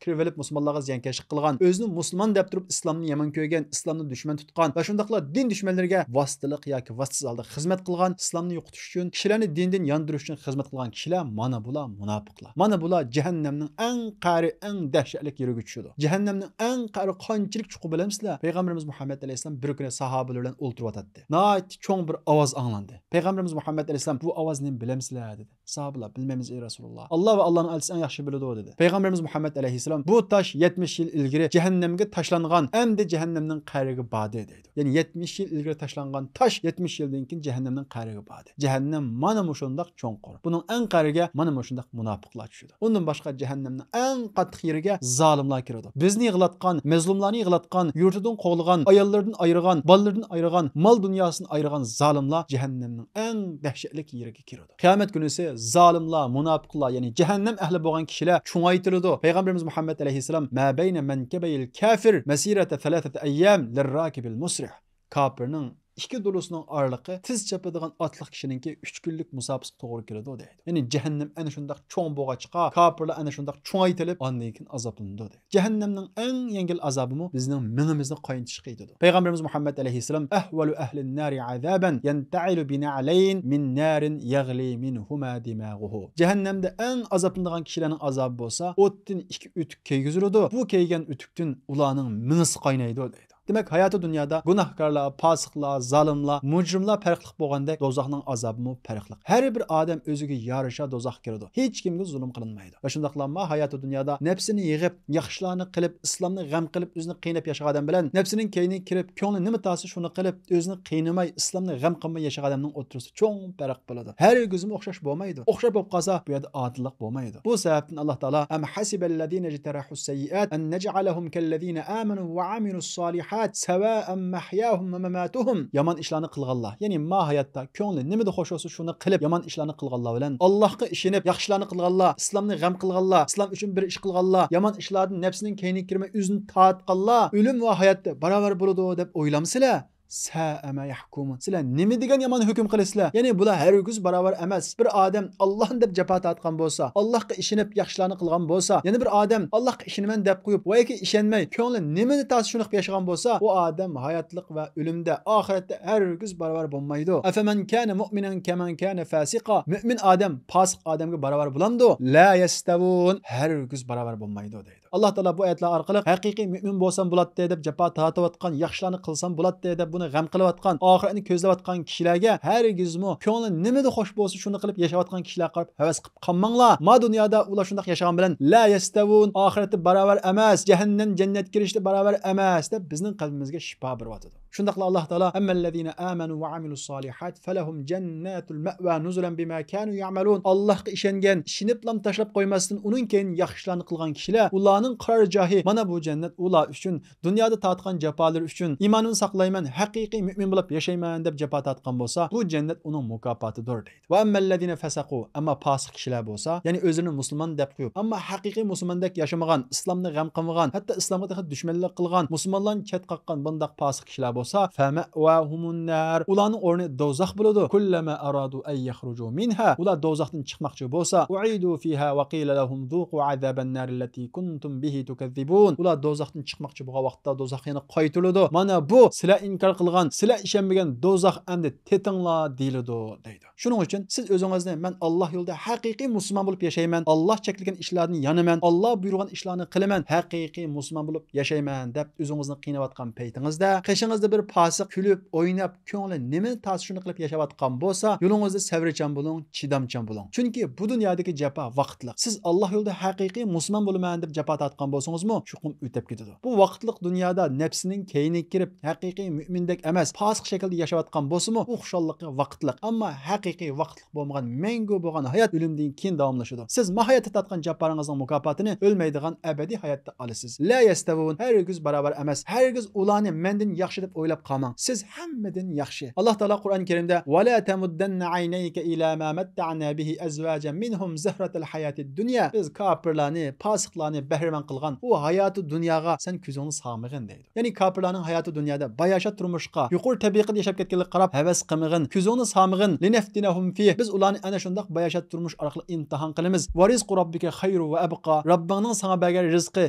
كىرىۋېلىپ مۇسۇلمانلارغا زىيانكەشلىك قىلغان، ئۆزىنى مۇسۇلمان دەپ تۇرۇپ ئىسلامنى يامان كۆرگەن، ئىسلامنى دۈشمەن تۇتقان ۋە شۇنداقلا دىن دۈشمەنلىرىگە ۋاسىتىلىق ياكى ۋاسىتىسىز ھالدا خىزمەت قىلغان، ئىسلامنى يوقىتىش ئۈچۈن، كىشىلەرنى دىندىن ياندۇرۇش ئۈچۈن خىزمەت قىلغان كىشىلەر، مانا بۇلار مۇناپىقلار. مانا بۇلار جەھەننەمنىڭ ئەڭ قەرى، ئەڭ دەھشەتلىك يېرىگە چۈشىدۇ. جەھەننەمنىڭ ئەڭ قەرى قانچىلىك چوققا بىلەمسىلەر؟ پەيغەمبىرىمىز مۇھەممەد ئەلەيھىسسالام بىر كۈنى ساھابىلىرى بىلەن ئولتۇرۇۋاتاتتى. ناھايىتى چوڭ بىر ئاۋاز ئاڭلاندى. پەيغەمبىرىمىز مۇھەممەد ئەلەيھىسسالام، بۇ ئاۋاز نېمە بىلەمسىلەر؟ دېدى. ساھابىلار، بىلمەيمىز، ئەي رەسۇلاللا. ئاللا ۋە ئاللانىڭ ئەلچىسى ئەڭ ياخشى بىلىدۇ، دېدى. پەيغەمبىرىمىز مۇھەممەد ئەلەيھىسسالام، بۇ تاش يەتمىش يىل ئىلگىرى جەھەننەمگە تاشلانغان، ئەمدى جەھەننەمنىڭ قەرىگە باردى، دەيدۇ. يەنى يەتمىش يىل ئىلگىرى تاشلانغان تاش يەتمىش يىلدىن كېيىن جەھەننەمنىڭ قەرىگە باردى. جەھەننەم مانا مۇشۇنداق چوڭقۇر. بۇنىڭ ئەڭ قەرىگە مانا مۇشۇنداق مۇناپىقلار چۈشىدۇ. ئۇندىن باشقا جەھەننەمنىڭ ئەڭ قاتتىق يېرىگە زالىملار كىرىدۇ. بىزنى يىغلاتقان، مەزلۇملارنى يىغلاتقان، يۇرتىدىن قوغلىغان، ئاياللىرىدىن ئايرىغان، بالىلىرىدىن ئايرىغان، مال دۇنياسىدىن ئايرىغان زالىملار جەھەننەمنىڭ ئەڭ دەھشەتلىك يېرىگە كىرىدۇ. قىيامەت كۈنىسى زالىملار، مۇناپىقلار، يەنى جەھەننەم ئەھلى بولغان كىشىلەر چوڭايتىلىدۇ. پەيغەمبىرىمىز مۇھەممەد ئەلەيھىسسالام، ما بەينە مەنكەبەيل كافىر مەسىرەتە سەلاسەتە ئەييام لىرراكىبىل مۇسرىھ. كاپىرنىڭ ئىككى دولىسىنىڭ ئارىلىقى تېز چاپىدىغان ئاتلىق كىشىنىڭكى ئۈچ كۈنلۈك مۇساپىسىگە توغرا كېلىدۇ، دەيدۇ. يەنى جەھەننەم ئەنە شۇنداق چوڭ بولغاچقا، كاپىرلار ئەنە شۇنداق چوڭايتىلىپ، ئاندىن كېيىن ئازابلىنىدۇ، دەيدۇ. جەھەننەمنىڭ ئەڭ يەڭگىل ئازابىمۇ بىزنىڭ مېڭىمىزنى قاينىتىشقا يېتىدۇ. پەيغەمبىرىمىز مۇھەممەد ئەلەيھىسسالام، ئەھۋەلۇ ئەھلىن نارى ئازابەن يەنتەئىلۇ بىنەئلەين مىن نارىن يەغلى مىنھۇما دىماغۇھۇ. جەھەننەمدە ئەڭ ئازابلىنىدىغان كىشىلەرنىڭ ئازابى بولسا، ئوتتىن ئىككى ئۆتۈك كىيگۈزۈلىدۇ. بۇ كىيگەن ئۆتۈكتىن ئۇلارنىڭ مېڭىسى قاينايدۇ، دەيدۇ. دېمەك، ھاياتىي دۇنيادا گۇناھكارلار، پاسىقلار، زالىملار، مۇجرىملار پەرقلىق بولغاندەك، دوزاخنىڭ ئازابىمۇ پەرقلىق. ھەر بىر ئادەم ئۆزىگە يارىشا دوزاخقا كىرىدۇ. ھېچكىمگە زۇلۇم قىلىنمايدۇ. ۋە شۇنداقلا ما ھاياتىي دۇنيادا نەپسىنى يىغىپ، ياخشىلارنى قىلىپ، ئىسلامنى غەم قىلىپ، ئۆزىنى قىيناپ ياشىغان ئادەم بىلەن نەپسىنىڭ كەينىگە كىرىپ، كۆڭلى نېمە تارتسا شۇنى قىلىپ، ئۆزىنى قىينىماي، ئىسلامنى غەم قىلماي ياشىغان ئادەمنىڭ ئوتتۇرىسىدا چوڭ پەرق بولىدۇ. ھەرگىزمۇ ئوخشاش بولمايدۇ. ئوخشاش بولۇپ قالسا، بۇ يەردە ئادىللىق بولمايدۇ. بۇ سەۋەبتىن ئاللا تائالا، ئەم ھەسىبەللەزىنە ئىجتەرەھۇس سەييئات ئەن نەجئەلەھۇم كەللەزىنە ئامەنۇ ۋە ئەمىلۇس سالىھات سەۋائەن مەھياھۇم ۋە مەماتۇھۇم. يامان ئىشلارنى قىلغانلار، يەنى ما ھاياتتا كۆڭلى نېمىدە خوش بولسا شۇنى قىلىپ، يامان ئىشلارنى قىلغانلار بىلەن ئاللاھقا ئىشىنىپ ياخشىلارنى قىلغانلار، ئىسلامنى غەم قىلغانلار، ئىسلام ئۈچۈن بىر ئىش قىلغانلار، يامان ئىشلاردىن نەپسىنىڭ كەينىگە كىرمەي ئۆزىنى تارتقانلار ئۆلۈم ۋە ھاياتتا باراۋەر بولىدۇ دەپ ئويلامسىلەر؟ سەئە ما يەھكۇمۇن. سىلەر نېمە دېگەن يامان ھۆكۈم قىلىسىلەر؟ يەنى بۇلار ھەرگىز باراۋەر ئەمەس. بىر ئادەم ئاللاھنى دەپ جاپا تارتقان بولسا، ئاللاھقا ئىشىنىپ ياخشىلارنى قىلغان بولسا، يەنە بىر ئادەم ئاللاھقا ئىشىنىمەن دەپ قويۇپ، ۋە ياكى ئىشەنمەي، كۆڭلى نېمىنى تارتسا شۇنى قىلىپ ياشىغان بولسا، ئۇ ئادەم ھاياتلىق ۋە ئۆلۈمدە، ئاخىرەتتە ھەرگىز باراۋەر بولمايدۇ. ئەفەمەن كانە مۇئمىنەن كەمەن كانە فاسىقا. مۆمىن ئادەم پاسىق ئادەمگە باراۋەر بولامدۇ؟ لا يەستەۋۇن. ھەرگىز باراۋەر بولمايدۇ، دەيدۇ. ئاللا تائالا بۇ ئايەتلەر ئارقىلىق ھەقىقىي مۆمىن بولسام بولاتتى دەپ جاپا تارتىۋاتقان، ياخشىلارنى قىلسام بولاتتى دەپ بۇنى غەم قىلىۋاتقان، ئاخىرەتنى كۆزلەۋاتقان كىشىلەرگە ھەرگىزمۇ كۆڭلى نېمىدە خوش بولسا شۇنى قىلىپ ياشاۋاتقان كىشىلەرگە قاراپ ھەۋەس قىلىپ قالماڭلار. ما دۇنيادا ئۇلار شۇنداق ياشىغان بىلەن لا يەستەۋۇن، ئاخىرەتتە باراۋەر ئەمەس، جەھەننەم جەننەتكە كىرىشتە باراۋەر ئەمەس دەپ بىزنىڭ قەلبىمىزگە شىپا بېرىۋاتىدۇ. شۇنداقلا ئاللاھ تائالا، أما الذين آمنوا وعملوا الصالحات فلهم جنات المأوى نزلا بما كانوا يعملون. ئاللاھقا ئىشەنگەن، ئىشىنىپلا تاشلاپ قويماستىن، ئۇنىڭ كەينىدىن ياخشى ئىشلارنى قىلغان كىشىلەر، ئۇلارنىڭ قارار جايى مانا بۇ جەننەت، ئۇلار ئۈچۈن دۇنيادا تارتقان جاپالىرى ئۈچۈن، ئىمانىمنى ساقلايمەن، ھەقىقىي مۆمىن بولۇپ ياشايمەن دەپ جاپا تارتقان بولسا، بۇ جەننەت ئۇنىڭ مۇكاپاتىدۇر، دەيدۇ. وأما الذين فسقوا، ئەمما پاسىق كىشىلەر بولسا، يەنى ئۆزلىرىنى مۇسۇلمان دەپ قويۇپ، ئەمما ھەقىقىي مۇسۇلماندەك ياشىمىغان، ئىسلامنى غەم قىلمىغان، ھەتتا ئىسلامغا تېخى دۈشمەنلىك قىلغان، مۇسۇلمانلارنى چەت قاققان بۇنداق پاسىق كىشىلەر بولسا، فمأواهم النار، ئۇلارنىڭ ئورنى دوزاخ بولىدۇ. كلما أرادوا أن يخرجوا منها، ئۇلار دوزاختىن چىقماقچى بولسا، أعيدوا فيها وقيل لهم ذوقوا عذاب النار التي كنتم به تكذبون، ئۇلار دوزاختىن چىقماقچى بولغان ۋاقىتتا دوزاخ يەنە قايتۇرۇلىدۇ. مانا بۇ سىلەر ئىنكار قىلغان، سىلەر ئىشەنمىگەن دوزاخ، ئەمدى تېتىڭلار، دېيىلىدۇ، دەيدۇ. شۇنىڭ ئۈچۈن سىز ئۆزىڭىزنى، مەن ئاللاھ يولىدا ھەقىقىي مۇسۇلمان بولۇپ ياشايمەن، ئاللاھ چەكلىگەن ئىشلاردىن يانىمەن، ئاللاھ بۇيرۇغان ئىشلارنى قىلىمەن، ھەقىقىي مۇسۇلمان بولۇپ ياشايمەن دەپ ئۆزىڭىزنى قىيناۋاتقان پەيتىڭىزدە، قېشىڭىزدا بىر پاسىق كۈلۈپ، ئويناپ، كۆڭلى نېمىنى تارتسا شۇنى قىلىپ ياشاۋاتقان بولسا، يولىڭىزدا سەۋرچان بولۇڭ، چىدامچان بولۇڭ. چۈنكى بۇ دۇنيادىكى جاپا ۋاقىتلىق. سىز ئاللاھ يولىدا ھەقىقىي مۇسۇلمان بولىمەن دەپ جاپا تارتقان بولسىڭىزمۇ، چوقۇم ئۆتەپ كېتىدۇ. بۇ ۋاقىتلىق دۇنيادا نەپسىنىڭ كەينىگە كىرىپ، ھەقىقىي مۆمىندەك ئەمەس، پاسىق شەكىلدە ياشاۋاتقان بولسىمۇ، ئۇ خۇشاللىقى ۋاقىتلىق. ئەمما ھەقىقىي ۋاقىتلىق بولمىغان، مەڭگۈ بولغان ھايات ئۆلۈمدىن كېيىن داۋاملىشىدۇ. سىز ما ھاياتتا تارتقان جاپالىرىڭىزنىڭ مۇكاپاتىنى ئۆلمەيدىغان ئەبەدىي ھاياتتا ئالىسىز. لا يستوون، ھەرگىز باراۋەر ئەمەس. ھەرگىز ئۇلارنى مەندىن ياخشى دەپ ئويلاپ قالماڭ. سىز ھەممىدىن ياخشى. ئاللاھ تائالا قۇرئان كەرىمدە، ولا تمدن عينيك إلى ما متعنا به أزواجا منهم زهرة الحياة الدنيا، بىز كاپىرلارنى، پاسىقلارنى بەھرىمەن قىلغان ئۇ ھاياتى دۇنياغا سەن كۆزۈڭنى سالمىغىن، دەيدۇ. يەنى كاپىرلارنىڭ ھاياتى دۇنيادا باياشات تۇرمۇشقا، يۇقىرى تەبىقىدە ياشاپ كەتكەنلىككە قاراپ ھەۋەس قىلمىغىن، كۆزۈڭنى سالمىغىن. لنفتنهم فيه، بىز ئۇلارنى ئەنە شۇنداق باياشات تۇرمۇش ئارقىلىق ئىمتىھان قىلىمىز. ورزق ربك خير وأبقى، رەببىڭنىڭ ساڭا بەرگەن رىزقى،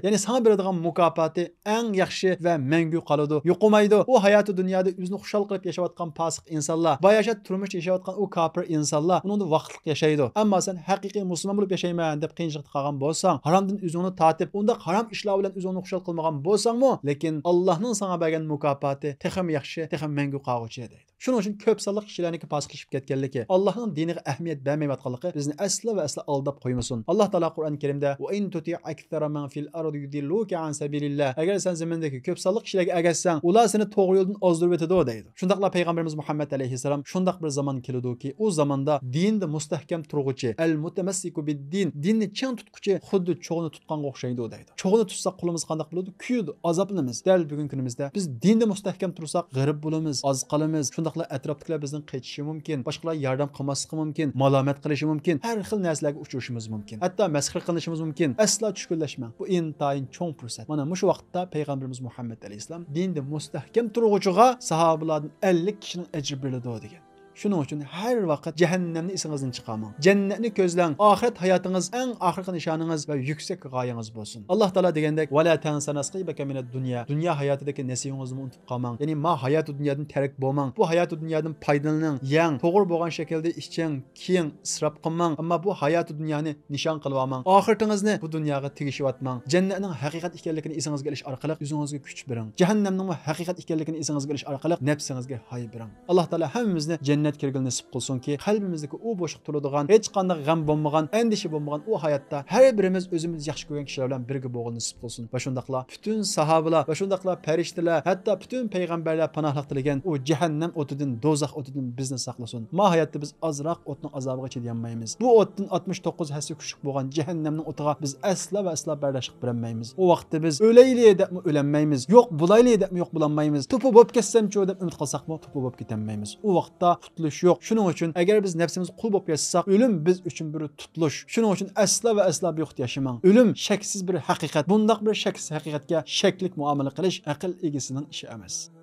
يەنى ساڭا بېرىدىغان مۇكاپاتى ئەڭ ياخشى ۋە مەڭگۈ قالىدۇ، يوقىمايدۇ. ئۇ ھاياتى دۇنيادا ئۆزىنى خۇشال قىلىپ ياشاۋاتقان پاسىق ئىنسانلار، باياشات تۇرمۇشتا ياشاۋاتقان ئۇ كاپىر ئىنسانلار ئۇنىڭدا ۋاقىتلىق ياشايدۇ. ئەمما سەن ھەقىقىي مۇسۇلمان بولۇپ ياشايمەن دەپ قىيىنچىلىقتا قالغان بولساڭ، ھارامدىن ئۆزۈڭنى تارتىپ، ئۇنداق ھارام ئىشلار بىلەن ئۆزۈڭنى خۇشال قىلمىغان بولساڭمۇ، لېكىن ئاللاھنىڭ ساڭا بەرگەن مۇكاپاتى تېخىمۇ ياخشى، تېخىمۇ مەڭگۈ قالغۇچى، دەيدۇ. شۇنىڭ ئۈچۈن كۆپ سانلىق كىشىلەرنىڭكى پاسىقلىشىپ كەتكەنلىكى، ئاللاھنىڭ دىنىغا ئەھمىيەت بەرمەيۋاتقانلىقى بىزنى ئەسلا ۋە ئەسلا ئالداپ قويمىسۇن. ئاللاھ تائالا قۇرئان كەرىمدە، وإن تطع أكثر من في الأرض يضلوك عن سبيل الله، ئەگەر سەن زېمىندىكى كۆپ سانلىق كىشىلەرگە ئەگەشسەڭ، ئۇلار سېنى توغرا يولدىن ئازدۇرۇۋېتىدۇ، دەيدۇ. شۇنداقلا پەيغەمبىرىمىز مۇھەممەد ئەلەيھىسسالام، شۇنداق بىر زامان كېلىدۇكى، ئۇ زاماندا دىندا مۇستەھكەم تۇرغۇچى، المتمسك بالدين، دىننى چىڭ تۇتقۇچى خۇددى چوغنى تۇتقانغا ئوخشايدۇ، دەيدۇ. چوغنى تۇتساق قولىمىز قانداق بولىدۇ؟ كۆيىدۇ، ئازابلىنىمىز. دەل بۈگۈنكى كۈنىمىزدە بىز دىندا مۇستەھكەم تۇرساق، غېرىب بولىمىز، ئاز قالىمىز. شۇنداقلا ئەتراپتىكىلەر بىزدىن قېچىشى مۇمكىن، باشقىلار ياردەم قىلماسلىقى مۇمكىن، مالامەت قىلىشى مۇمكىن، ھەر خىل نەرسىلەرگە ئۇچرىشىمىز مۇمكىن، ھەتتا مەسخىرە قىلىنىشىمىز مۇمكىن. ئەسلا چۈشكۈنلەشمەڭ، بۇ ئىنتايىن چوڭ پۇرسەت. مانا مۇشۇ ۋاقىتتا پەيغەمبىرىمىز مۇھەممەد ئەلەيھىسسالام دىندا مۇستەھكەم تۇرغۇچىغا ساھابىلاردىن ئەللىك كىشىنىڭ ئەجرى بېرىلىدۇ، دېگەن. شۇنىڭ ئۈچۈن ھەر ۋاقىت جەھەننەمنى ئېسىڭىزدىن چىقارماڭ. جەننەتنى كۆزلەڭ. ئاخىرەت ھاياتىڭىز ئەڭ ئاخىرقى نىشانىڭىز ۋە يۈكسەك غايىڭىز بولسۇن. ئاللاھ تائالا دېگەندەك، ولا تنس نصيبك من الدنيا، دۇنيا ھاياتىدىكى نېسىۋىڭىزنى ئۇنتۇپ قالماڭ. يەنى ما ھاياتى دۇنيادىن تەرك بولماڭ. بۇ ھاياتى دۇنيادىن پايدىلىنىڭ، يەڭ، توغرا بولغان شەكىلدە ئىچىڭ، كىيىڭ، ئىسراپ قىلماڭ. ئەمما بۇ ھاياتى دۇنيانى نىشان قىلىۋالماڭ. ئاخىرىتىڭىزنى بۇ دۇنياغا تېگىشىۋاتماڭ. جەننەتنىڭ ھەقىقەت ئىكەنلىكىنى ئېسىڭىزگە ئېلىش ئارقىلىق ئۆزىڭىزگە كۈچ بېرىڭ. جەھەننەمنىڭمۇ ھەقىقەت ئىكەنلىكىنى ئېسىڭىزگە ئېلىش ئارقىلىق نەپسىڭىزگە ھاي بېرىڭ. ئاللاھ تائالا ھەممىمىزنى جەننەتكە كىرگىلى نېسىپ قىلسۇنكى، قەلبىمىزدىكى ئۇ بوشلۇق تولىدىغان، ھېچقانداق غەم بولمىغان، ئەندىشە بولمىغان ئۇ ھاياتتا ھەر بىرىمىز ئۆزىمىز ياخشى كۆرگەن كىشىلەر بىلەن بىرگە بولغىلى نېسىپ قىلسۇن. ۋە شۇنداقلا پۈتۈن ساھابىلار ۋە شۇنداقلا پەرىشتىلەر، ھەتتا پۈتۈن پەيغەمبەرلەر پاناھلىق تىلىگەن ئۇ جەھەننەم ئوتىدىن، دوزاخ ئوتىدىن بىزنى ساقلىسۇن. ما ھاياتتا بىز ئازراق ئوتنىڭ ئازابىغا چىدىيالمايمىز. بۇ ئوتتىن ئاتمىش توققۇز ھەسسە كۈچلۈك بولغان جەھەننەمنىڭ ئوتىغا بىز ئەسلا ۋە ئەسلا بەرداشلىق بېرەلمەيمىز. ئۇ ۋاقىتتا بىز ئۆلەيلى دەپمۇ ئۆلەلمەيمىز، يوق بولايلى دەپمۇ يوق بولالمايمىز، توپا بولۇپ كەتسەمچۇ دەپ ئۈمىد قىلساقمۇ، توپا بولۇپ كېتەلمەيمىز. ئۇ ۋاقىتتا قۇتۇلۇش يوق. شۇنىڭ ئۈچۈن ئەگەر بىز نەپسىمىزگە قۇل بولۇپ ياشىساق، ئۆلۈم بىز ئۈچۈن بىر تۇتۇلۇش. شۇنىڭ ئۈچۈن ئەسلا ۋە ئەسلا بىھۇدە ياشىماڭ. ئۆلۈم شەكسىز بىر ھەقىقەت. بۇنداق بىر شەكسىز ھەقىقەتكە شەكلىك مۇئامىلە قىلىش ئەقىل ئىگىسىنىڭ ئىشى ئەمەس.